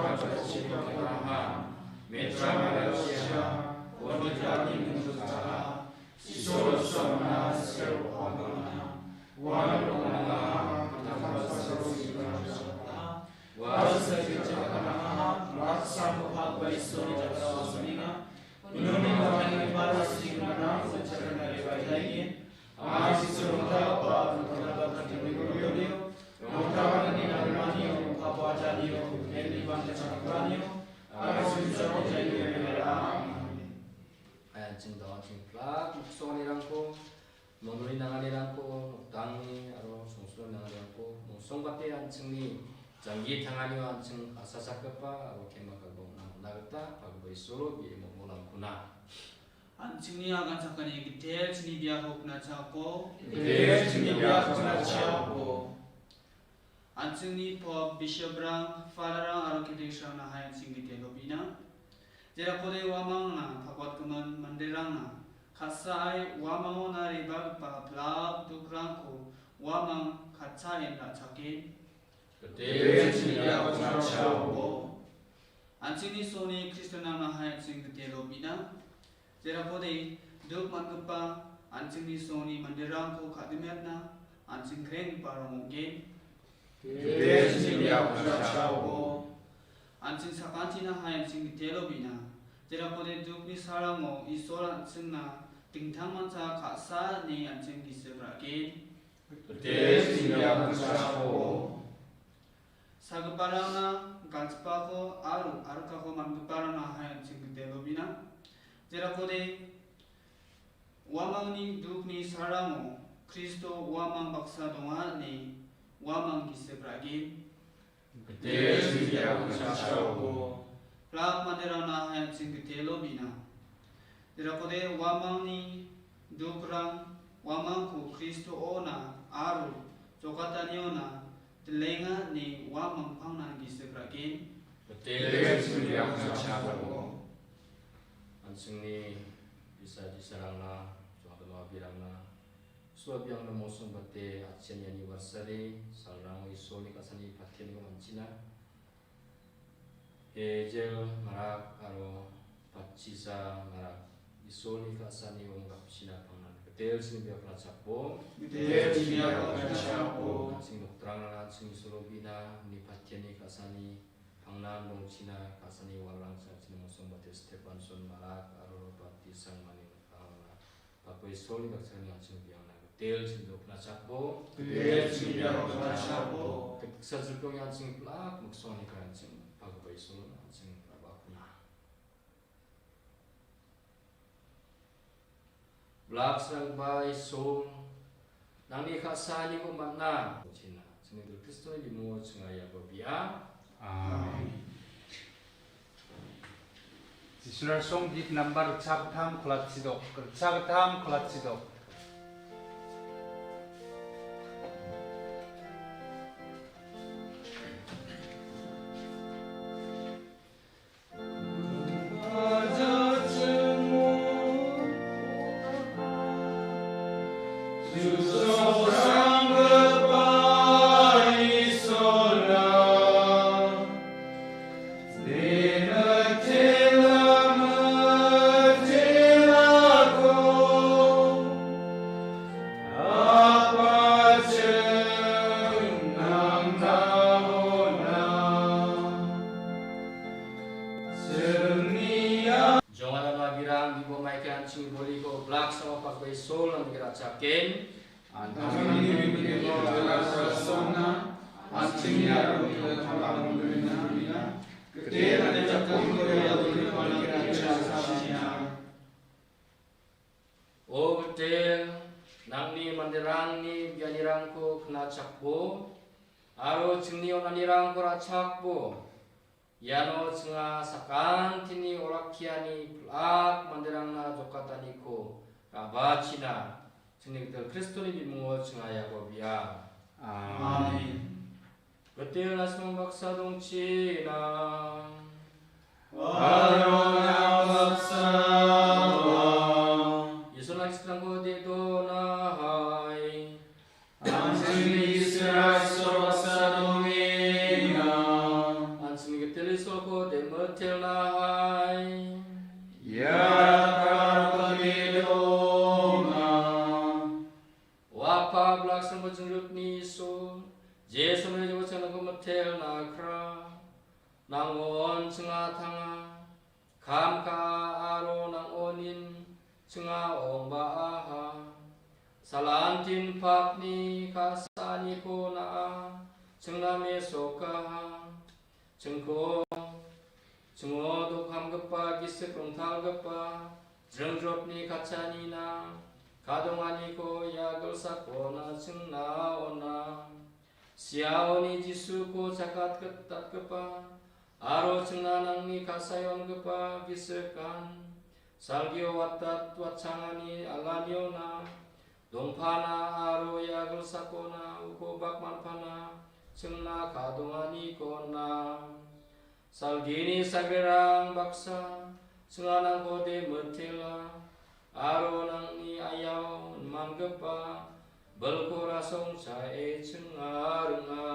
Samaria chikaparaha, metra marasia, wanitani mungkutara, Isolo samana sero pagana, wana pagana, kutaka sero sibana, wasa sero jakana, wasa muha bai soni jakana wasmina, ununi watani para sibana, ucakana lebai lain, Ama Jisu rongtalgipa, rongtalgipa kati minggurio, rongtalgipa ni nangmani, rongtalgipa jani, eli bangka chakipani, aro sunjaro jani, amen. An·ching dongachim plak, muksonirangko, mondoli nanganirangko, nokdangni, aro songsolo nanganirangko, mongsongbate an·chingni janggi tanganio an·ching asasakgipa, aro kema kalbongna man·a gita, pagipa Isolo, bimung molangkuna. An·chingni aganchakani gitel chini biapo knachako. Gitel chini biapo knachako. An·chingni pop, bishoprang, fadarrang aro katolikrangnahai an·ching gitel lobina. Jerakode uamangna pakbatgimin manderangna ka·sae uamangona rebagipa pilak dukrangko uamang katchaen ra·chake. Gitel chini biapo knachako. An·chingni soni Kristonagnahai an·ching gitel lobina. Jerakode duk man·gipa an·chingni soni manderangko ka·dimetna an·ching krenggiparang ong·gen. Gitel chini biapo knachako. An·ching sakantinahai an·ching gitel lobina. Jerakode dukni sarango Isol an·chingna dingtangmancha ka·sa ine an·ching gisik ra·gen. Gitel chini biapo knachako. Sagiparangna galchipako aro arkako man·giparangnahai an·ching gitel lobina. Jerakode uamangni dukni sarango Kristo uamang baksa donga ine uamang gisik ra·gen. Gitel chini biapo knachako. Pilak manderangnahai an·ching gitel lobina. Jerakode uamangni dukrang uamangko Kristoona aro jokataniona dilenga ine uamang pangnan gisik ra·gen. Gitel chini biapo knachako. An·chingni bisa-, bisarangna, jongdama birangna, Isol biangna mosongbate achiani anniversary salrango Isolni ka·sani patianiko man·china. Hejel marak aro Patchisa marak Isolni ka·sani ong·gapchina pangnan gitel chini biapo knachakbo. Gitel chini biapo knachakbo. An·ching nokdrangrang an·ching Isolo bina uni patiani ka·sani pangnan dongchina ka·sani walrangchakchina mosongbate Stefanson marak aro Patchisa mani nokdrangrangna Papa Isolni bakchani an·ching biangna gitel chini biapo knachakbo. Gitel chini biapo knachakbo. Gitsa jukong an·ching plak miksongni an·ching Papa Isol an·ching rabakuna. Blak sangba Isol, nangni ka·saaniko man·a. China, chini Kristoni bimungo chinga iako bia. Amen. Jisunar song git nambar ritchakgittam kolatchidok, ritchakgittam kolatchidok. Jongana nabirang, bibo maike an·ching boliko blak sama pakbai sol nang kira chaken. An·ching bibo blak sama an·ching ya. O Gitel, nangni manderangni bianirangko knachakbo, aro chingni on·anirangko ra·chakbo. Iano chinga sakantini olakkiani pil·ak manderangna jokataniko ra·bachina, chingni Gitel Kristoni bimungo chinga iako bia. Amen. Gitel na·simang baksa dongchina. Aro nang baksawa. Isolna gisik rangko de donahai. An·chingni Israel soroksa dongenga. An·chingni Gitel Isolko de mitelnahai. Ia kara kami donga. O Apa, blak sangbo jingrikni Isol, Jisu Maria jabo changnangko mitelnakra. Nang·on chinga tanga, kam ka·a aro nang·onin chinga ong·baaha. Salantin pakni ka·saaniko na·a, chingna mesokaha. Chingko, chingo dokamgipa gisik rongtalgipa jringjotni katchanina kadonganiko ia gilsakona chingna on·a. Siaoni Jisuko chakatgitatgipa aro chingna nangni ka·saiongipa gisikan Salgio watat watchangani alaniona, dongpana aro ia gilsakona uko bakmanpana, chingna kadonganiko on·a. Salgini sagrerang baksa, chinganangko de mitela, aro nangni ayao mangipa bilko rasongchae chinga ringa.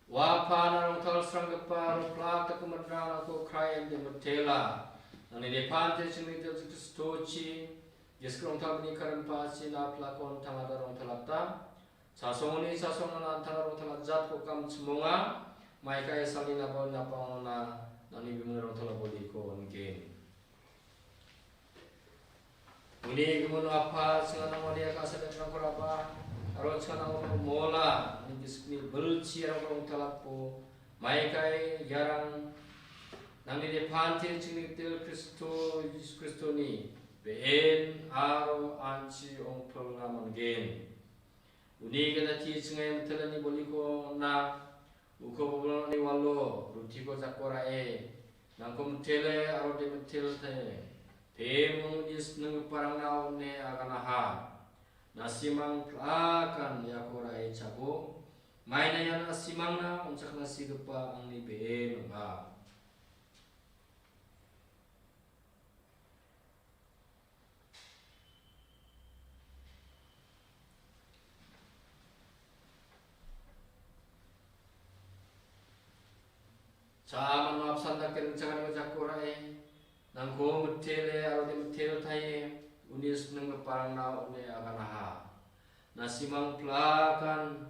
Ua pa, na rongtalsranggipa aro plak dakgiminrangko kraie inde mitela. Nangni depante chingni Jesu Kristochi, Jesu rongtalni karinpachi na plakon tangada rongtalata. Chasongni chasongna nantangna rongtalatjatko kam chimonga. Maikai salni napangna napangna nangni bimungni rongtala boliko on·gen. Uni gimin Apa, chinganang wadia ka·sadengrangko raba, aro chinganang mola, nangni gisikni bilchirangko rongtalatbo, maikai iarang nangni depante chingni gitel Kristo, Jisu Kristoni be·en aro an·chi ong·pilna man·gen. Uni gita ti chinge mitelani boliko on·a, uko bobiloni walo rutiko jako ra·e, nangko mitele aro de mitele. Pemung uni snenggiparangna on·e aganaha. Na simang plakan iako ra·e chabo. Maina ian na simangna on·chakna sigipa angni be·en ong·a. Cha·a mano apsan dake ringchakani jako ra·e, nangko mitele aro de mitele taie, uni snenggiparangna on·e aganaha. Na simang plakan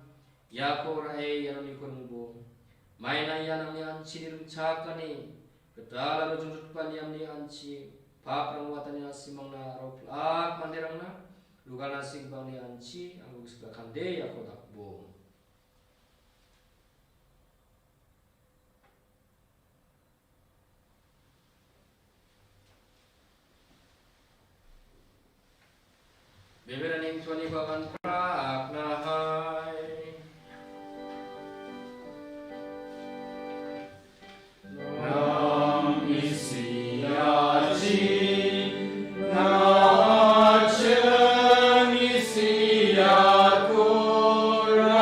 iako ra·e ianoniko ringbo. Maina ian angni an·chini ringchakani, gital aro jongjotgipa niamni an·chi, paprang watani na simangna aro plak manderangna, rugalna sigipangni an·chi, angko gisika kande iako dakbo. Beberani toni bagan prak nahai. Nam isi aji, na acen isi akura.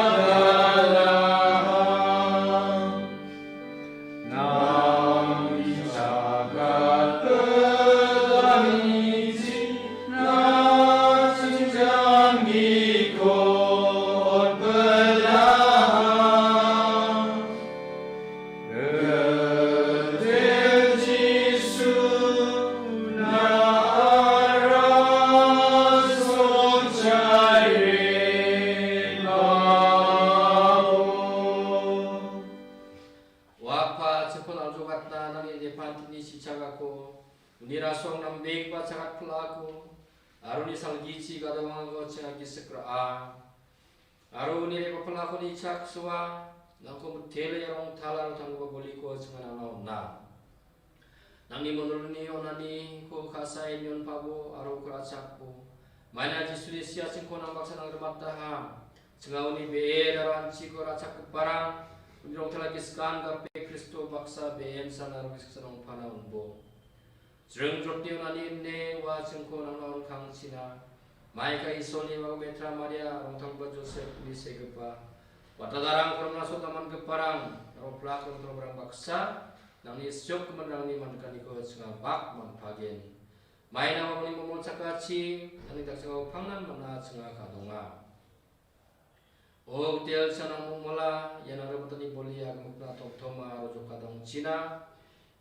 gatna nangni depantini sichagako, uni rasong nambegipa chagat pil·ako, aro uni salgichi gadongako chinga gisik ra·a. Aro uni re·bapalako nichaksoa, nangko mitele aro ong·tala aro tanggipa boliko chinga nangna on·a. Nangni mondolni onaniko ka·sae nionpabo aro uko ra·chakbo. Maina Jisuni siachingko nang baksa nangrimataha. Chinga uni be·en aro anchiko ra·chakgiparang, uni rongtala giskan gape Kristo baksa be·en san aro gisik san ongpana on·bo. Jring jotni onani ine ua chingko nangna on·kangchina. Maika Isolni mago Metra Maria, rongtalgipa Josepni segipa, watadarang koromna sot namangiparang, aro plak rongtalgiparang baksa, nangni siok giminrangni man·kaniko chinga bak man·pagen. Maina mamoni momol chakachi, nangni dakchakao pangnan man·a chinga ka·donga. O Gitel Chanang Mongmola, ian aro botani boli agmukna tomtoma aro jokadongchina.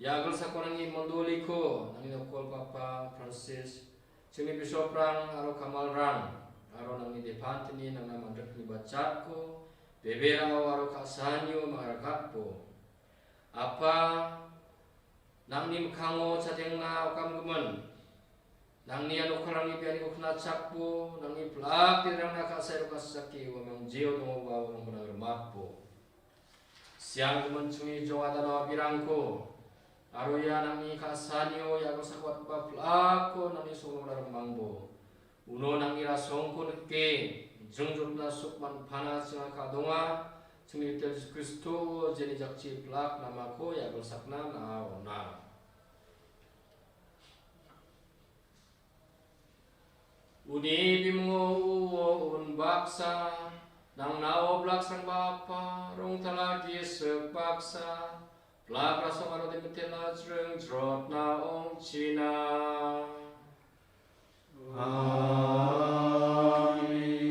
Ia agilsako nangni mondoliko, nangni nokol papa Francis, chingni bisoprang aro kamalrang, aro nangni depantini nangna mandikni bachatko, beberao aro ka·sanio mangrakatbo. Apa, nangni mikkango chadengna okamgimin. Nangni ia nokkalrangni bianiko knachakbo, nangni plak derangna ka·sae rokasake uamang jeo dongoba uamangko nangrimatbo. Sianggimin chingni jong adano abirangko, aro ia nangni ka·sanio ia agilsako watgipa plakko nangni songrona rimangbo. Uno nangni rasongko nike, jringjotna suk man·pana chinga ka·donga, chingni Gitel Jisu Kristo, jeni jakchi plak namako ia agilsakna na·a on·a. Uni bimungo uo unbaksa, nangna oblak sangbapa, rongtala gisik baksa, plak rasong aro demetela jringjrotna ong·china. Amen.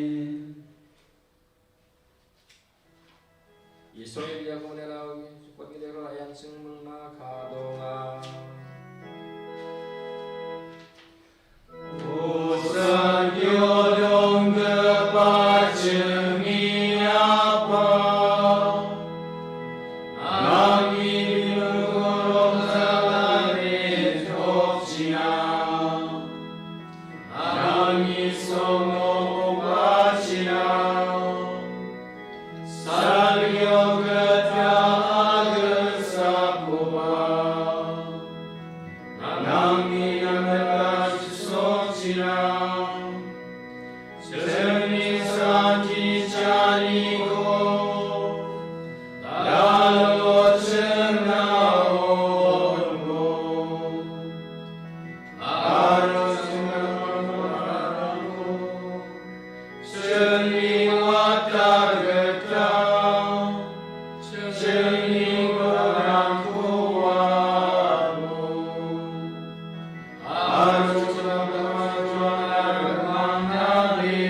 Isolni biapo neraogi, sukot gidero ayan sing mengma kadonga. Usan yo donggipa chingni Apa, nangni bilungko rongtalani tokchina. Nangni songno ong·achina, salgio gita agilsakoba. Nangni namara chisokchina, chingni santi chaniko, dalo chingna ongo. Aro chingni watargita, chingni gorangko walo. Aro chingni mangnale,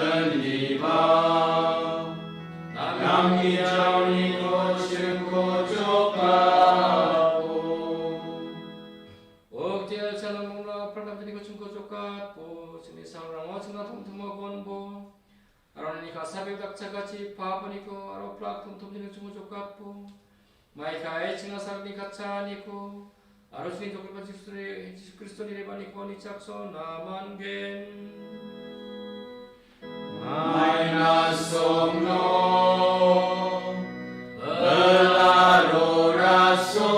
endiba, nangni jaoniko chingko jokako. O Gitel Chanang Mongmola, pranamtiniko chingko jokatbo, chingni sangrango chingna tomtomagonbo. Aro nangni ka·sabe dakchakachina papaniko, aro plak tomtomtiniko chingko jokatbo. Maikae chingna salni katchaniko, aro chingni jokatba Jisu, Jisu Kristoni rebaniko nichakso namangen. Maina songno, belaro raso,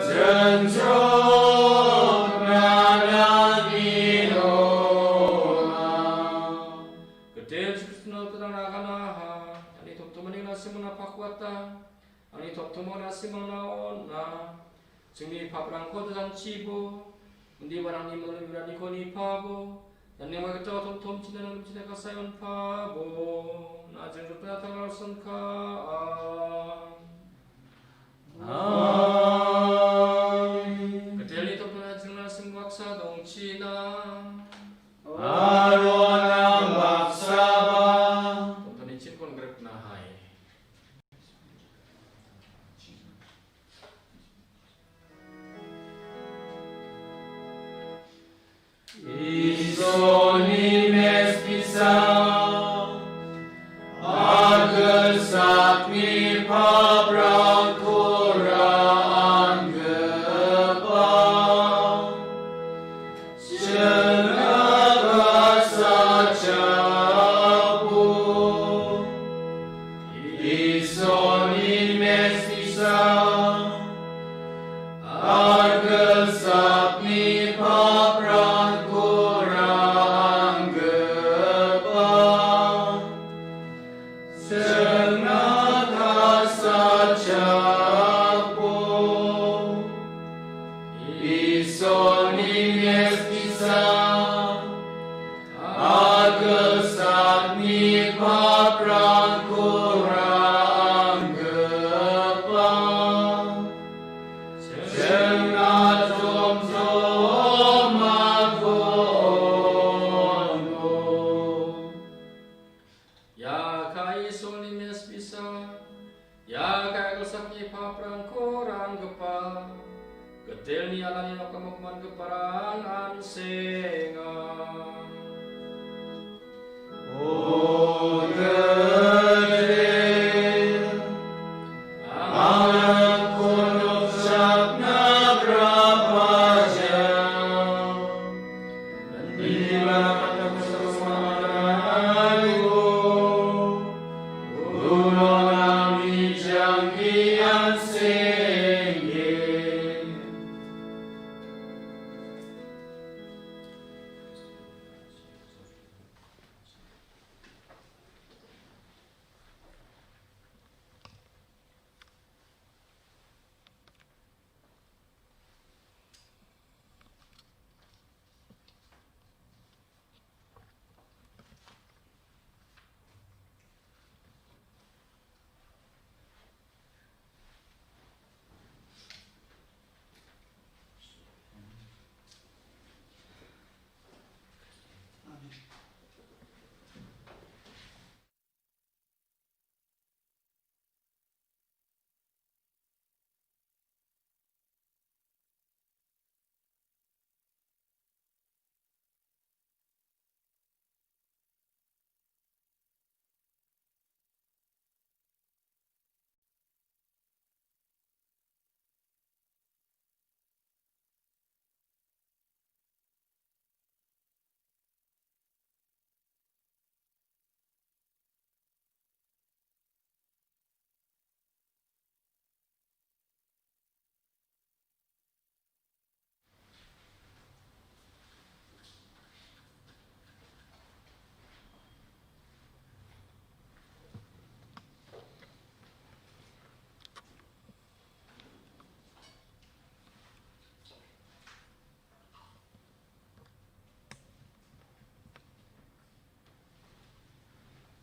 jenjok nanang inona. Gitel Jisu Kristona tenang naganaha, ani tomtomani nasimangna pakwata, ani tomtomani nasimangna ona. Chingni paprangko janchibo, undi barangni melu yuraniko nipabo, nangni maigita tomtomchina nangni china kasayon pabo, na jengjotna tangar sangka. Amen. Gitelni tomtona jingna sing baksa dongchina. Aro nang baksaba. Tomtoni chinkon grepna hai. Isoni mespisa, agilsakni papra Japo, Isolni meskisa, agilsakni paprangko ra·anggipa, jengna jomjomako on·o. Ia ka Isolni meskisa, ia ka agilsakni paprangko ra·anggipa, gitelni alani nokamo man·giparang an·senga. O gitel, angko nokchakna grapajal.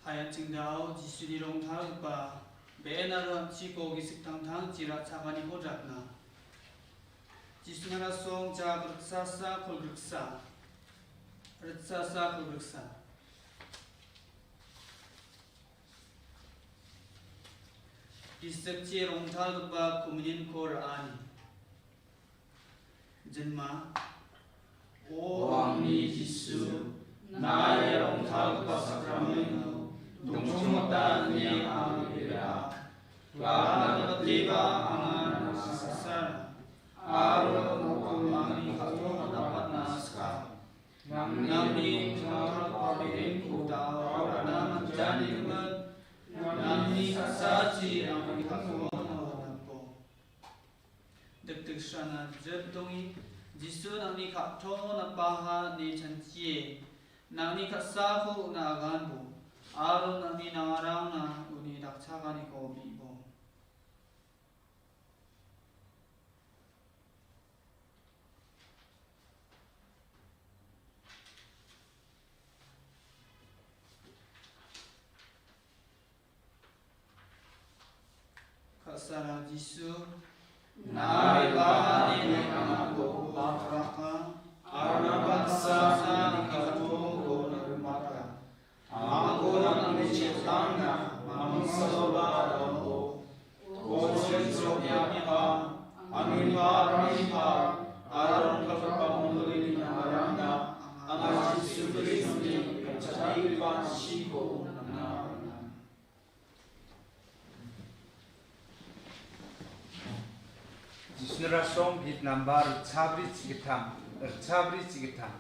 Hayan chingdao Jisuni rongtalgipa be·en aro an·chiko gisik tangtangchi ra·chaganiko dakna. Jisuni rasong jak ritsasa kolgriksa. Ritsasa kolgriksa. Gisikchi rongtalgipa komunionko ra·ani. Jinma. O angni Jisu, na·a ia rongtalgipa sakramento dongchongmota ine anga re·bea. Galna giteba anga nangna sasara, aro nokamo angni kal·toan napatna sika. Nangni rongtalgipa be·enko da·o ra·na manjanigimin, nangni sa·sachi angni kal·toan napbo. Dikdiksrana jip donge, Jisu nangni ka·ton napaha ine chanchie, nangni ka·sako on·a aganbo, aro nangni nangarangna uni dakchaganiko on·ibo. Ka·sara Jisu, na·a re·baha ine angako bakraka, aro na·a ba·sana nangni ka·tongko nang·ripaka. Angko nangni chetangna mamingsaloba dao. O Josepni Apa, angni paprangni par, aro rongtalgipa mondolini nangarangna, anga Jisu Kristoni rimchaksogipa chiko nangna. Jisuni rasong git nambar ritchabri chigittam, ritchabri chigittam.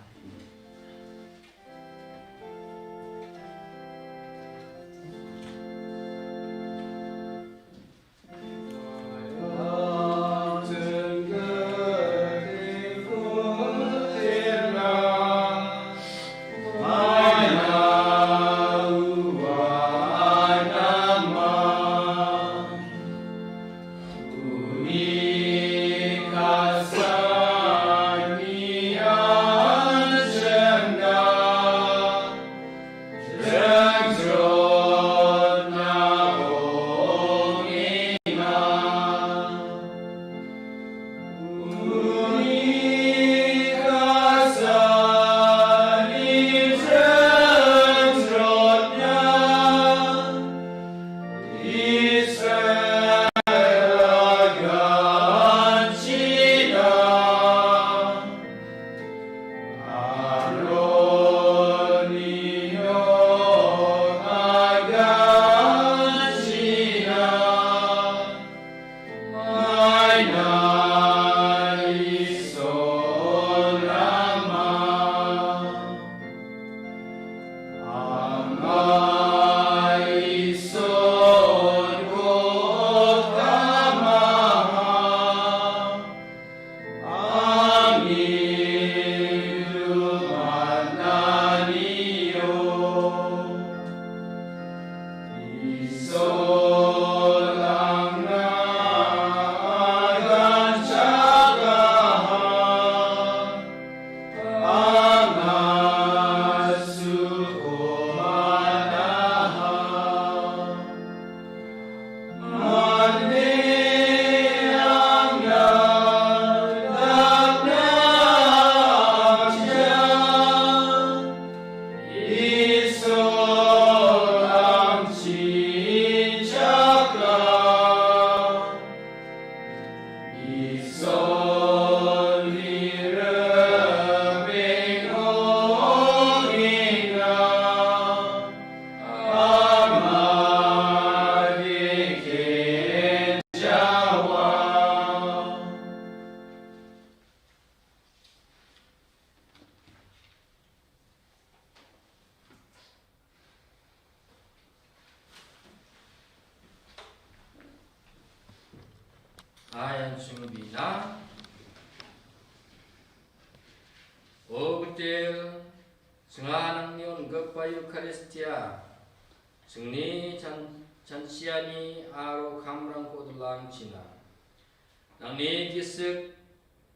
Ayan chungbina. O Gitel, chinga nangni on-gipa Eukaristia, chingni chan-, chanchiani aro kamrangko dilangchina. Nangni gisik,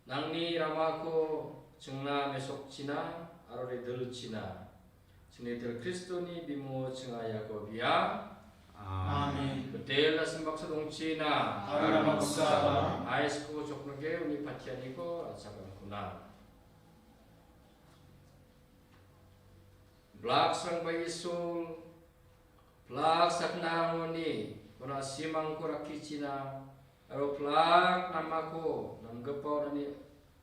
nangni ramako chingna mesokchina aro redilchina. Chingni Gitel Kristoni bimungo chinga iako bia. Amen. Gitel na·simbaksa dongchina. Aro baksa. Aisko choknoke uni patianiko ra·chakangkuna. Blaksrangba Isol, plak sakna angoni, kona simangko rakkichina, aro plak namako, namgipa onani,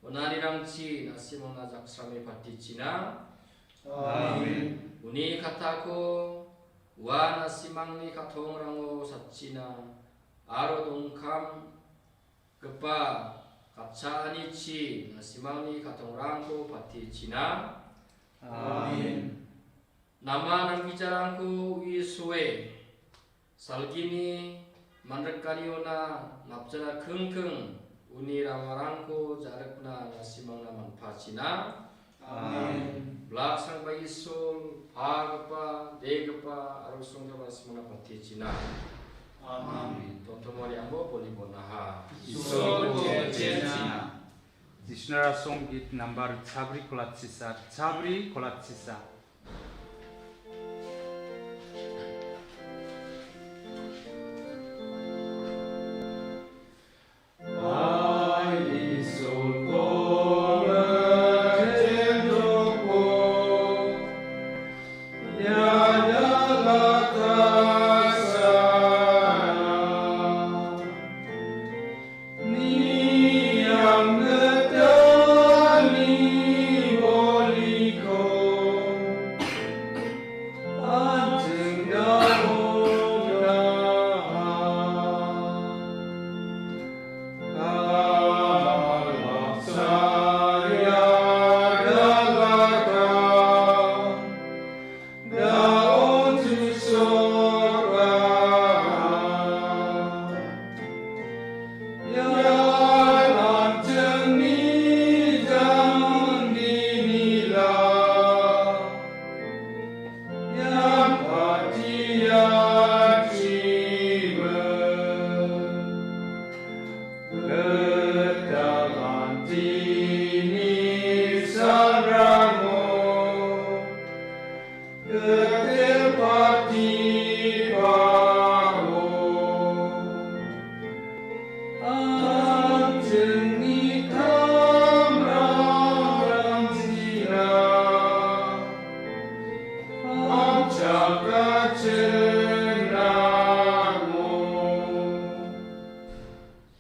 onanirangchi, na·simangna jaksrame patichina. Amen. Uni katako, ua na·simangni katongrango satchina, aro dongkam, gipa katchaanichi na·simangni katongrangko patichina. Amen. Nama namgijarangko uisoe salgini manrikaniona napjana kringkring uni ramarangko ja·rikna na·simangna manpachina. Amen. Blaksrangba Isol, pagipa, degipa, aro songgipa na·simangna patichina. Amen. Tontomari ambo boli bonaha. Isol chechena. Jisnara songgit nambar chabri kolatchisa, chabri kolatchisa.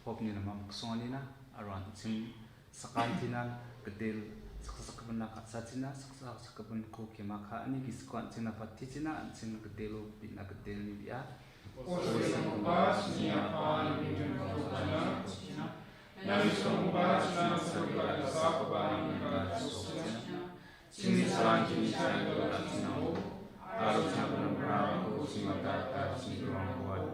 Popni nama miksonganina, aro an·ching sakantinan Gitel saksa-, sakgipinna ka·sachina, saksa-, sakgipinko kema ka·ani gisiko an·chingna patichina, an·ching Gitelo bi·na Gitelni bi·a. Osenggipa chini Apa, nangni dongipana, nangni songgipa china sagipa dasakoba nangni dongipana. Chini salanchini china dongipana, aro china dongipana, chini dongipana,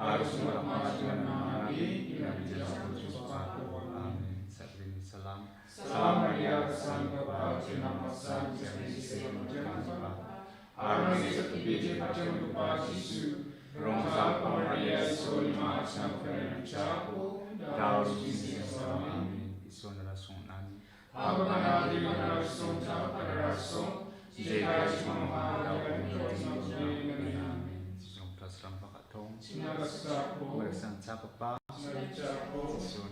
aro sumber pamajuan nangni, nangni jasa khusus pako. Amen. Sakbrini salam. Salam Maria, kesantoka, Tuhan bersama, Tuhan bersama. Aro nangni sakbrini patyamgipa Jisu, rongtalgipa Maria, Isolni ma·sina panichako, daori jisni salam. Amen. Isolni rasong nangni. Amen. Amen. Sisong plasram pakatong. Chinara sako. Mereka sanchakapa. Chinara sako. Sisong